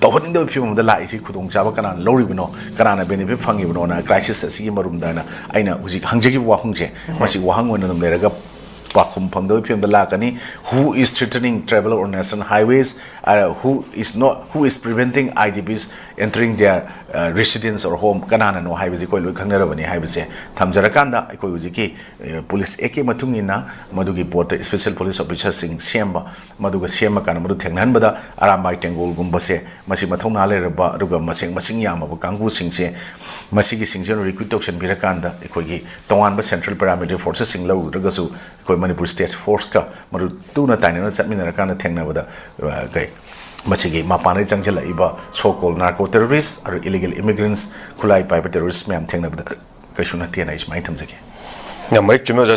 ꯇꯧꯍꯟꯅꯤꯡꯗꯕ ꯐꯤꯕꯝ ꯑꯃꯗ ꯂꯥꯛꯏꯁꯤ ꯈꯨꯗꯣꯡꯆꯥꯕ ꯀꯅꯥꯅ ꯂꯧꯔꯤꯕꯅꯣ, ꯀꯅꯥꯅ benefit ꯐꯪꯉꯤꯕꯅꯣꯅ crisis ꯑꯁꯤꯒꯤ ꯃꯔꯨꯝꯗ ꯍꯥꯏꯅ ꯑꯩꯅ ꯍꯧꯖꯤꯛ ꯍꯪꯖꯈꯤꯕ ꯋꯥꯍꯪꯁꯦ, ꯃꯁꯤ ꯋꯥꯍꯪ ꯑꯣꯏꯅ ꯑꯗꯨꯝ ꯂꯩꯔꯒ ꯄꯥꯎꯈꯨꯝ ꯐꯪꯗꯕꯒꯤ ꯐꯤꯕꯝꯗ ꯂꯥꯛꯀꯅꯤ꯫ Who is threatening travel or national highways? Uh, who is not, who is preventing I D Ps entering their uh, residence or home? ꯀꯅꯥꯅꯅꯣ ꯍꯥꯏꯕꯁꯤ ꯑꯩꯈꯣꯏ ꯂꯣꯏ ꯈꯪꯅꯔꯕꯅꯤ ꯍꯥꯏꯕꯁꯦ ꯊꯝꯖꯔꯀꯥꯟꯗ, ꯑꯩꯈꯣꯏ ꯍꯧꯖꯤꯛꯀꯤ ꯄꯨꯂꯤꯁ ꯑꯦꯛꯀꯤ ꯃꯇꯨꯡ ꯏꯟꯅ ꯃꯗꯨꯒꯤ ꯄꯣꯠꯇ special police officerꯁꯤꯡ ꯁꯦꯝꯕ, ꯃꯗꯨꯒ ꯁꯦꯝꯃꯀꯥꯟꯗ ꯃꯗꯨ ꯊꯦꯡꯅꯍꯟꯕꯗ ꯑꯔꯥꯝꯕꯥꯏ ꯇꯦꯡꯒꯣꯜꯒꯨꯝꯕꯁꯦ ꯃꯁꯤ ꯃꯊꯧꯅꯥ ꯂꯩꯔꯕ ꯑꯗꯨꯒ ꯃꯁꯤꯡ ꯃꯁꯤꯡ ꯌꯥꯝꯃꯕ ꯀꯥꯡꯕꯨꯁꯤꯡꯁꯦ, ꯃꯁꯤꯒꯤꯁꯤꯡꯁꯤꯅ recruit ꯇꯧꯁꯤꯟꯕꯤꯔꯀꯥꯟꯗ ꯑꯩꯈꯣꯏꯒꯤ ꯇꯣꯉꯥꯟꯕ central paramilitary forceꯁꯤꯡ ꯂꯧꯔꯨꯗ꯭ꯔꯒꯁꯨ ꯑꯩꯈꯣꯏ ꯃꯅꯤꯄꯨꯔ state forceꯀ ꯃꯗꯨ ꯇꯨꯅ ꯇꯥꯏꯅꯅ ꯆꯠꯃꯤꯟꯅꯔꯀꯥꯟꯗ ꯊꯦꯡꯅꯕꯗ, ꯑ, ꯀꯩ ꯃꯁꯤꯒꯤ ꯃꯄꯥꯟꯗꯒꯤ ꯆꯪꯁꯤꯜꯂꯛꯏꯕ so called narco terrorist ꯑꯗꯨ illegal immigrants, ꯈꯨꯠꯂꯥꯏ ꯄꯥꯏꯕ terrorist ꯃꯌꯥꯝ ꯊꯦꯡꯅꯕꯗ ꯀꯩꯁꯨ ꯅꯠꯇꯦꯅ ꯑꯩ ꯁꯨꯃꯥꯏꯅ ꯊꯝꯖꯒꯦ꯫ ꯌꯥꯝ ꯃꯌꯦꯛ ꯆꯨꯝꯃꯦ ꯑꯣꯖꯥ꯫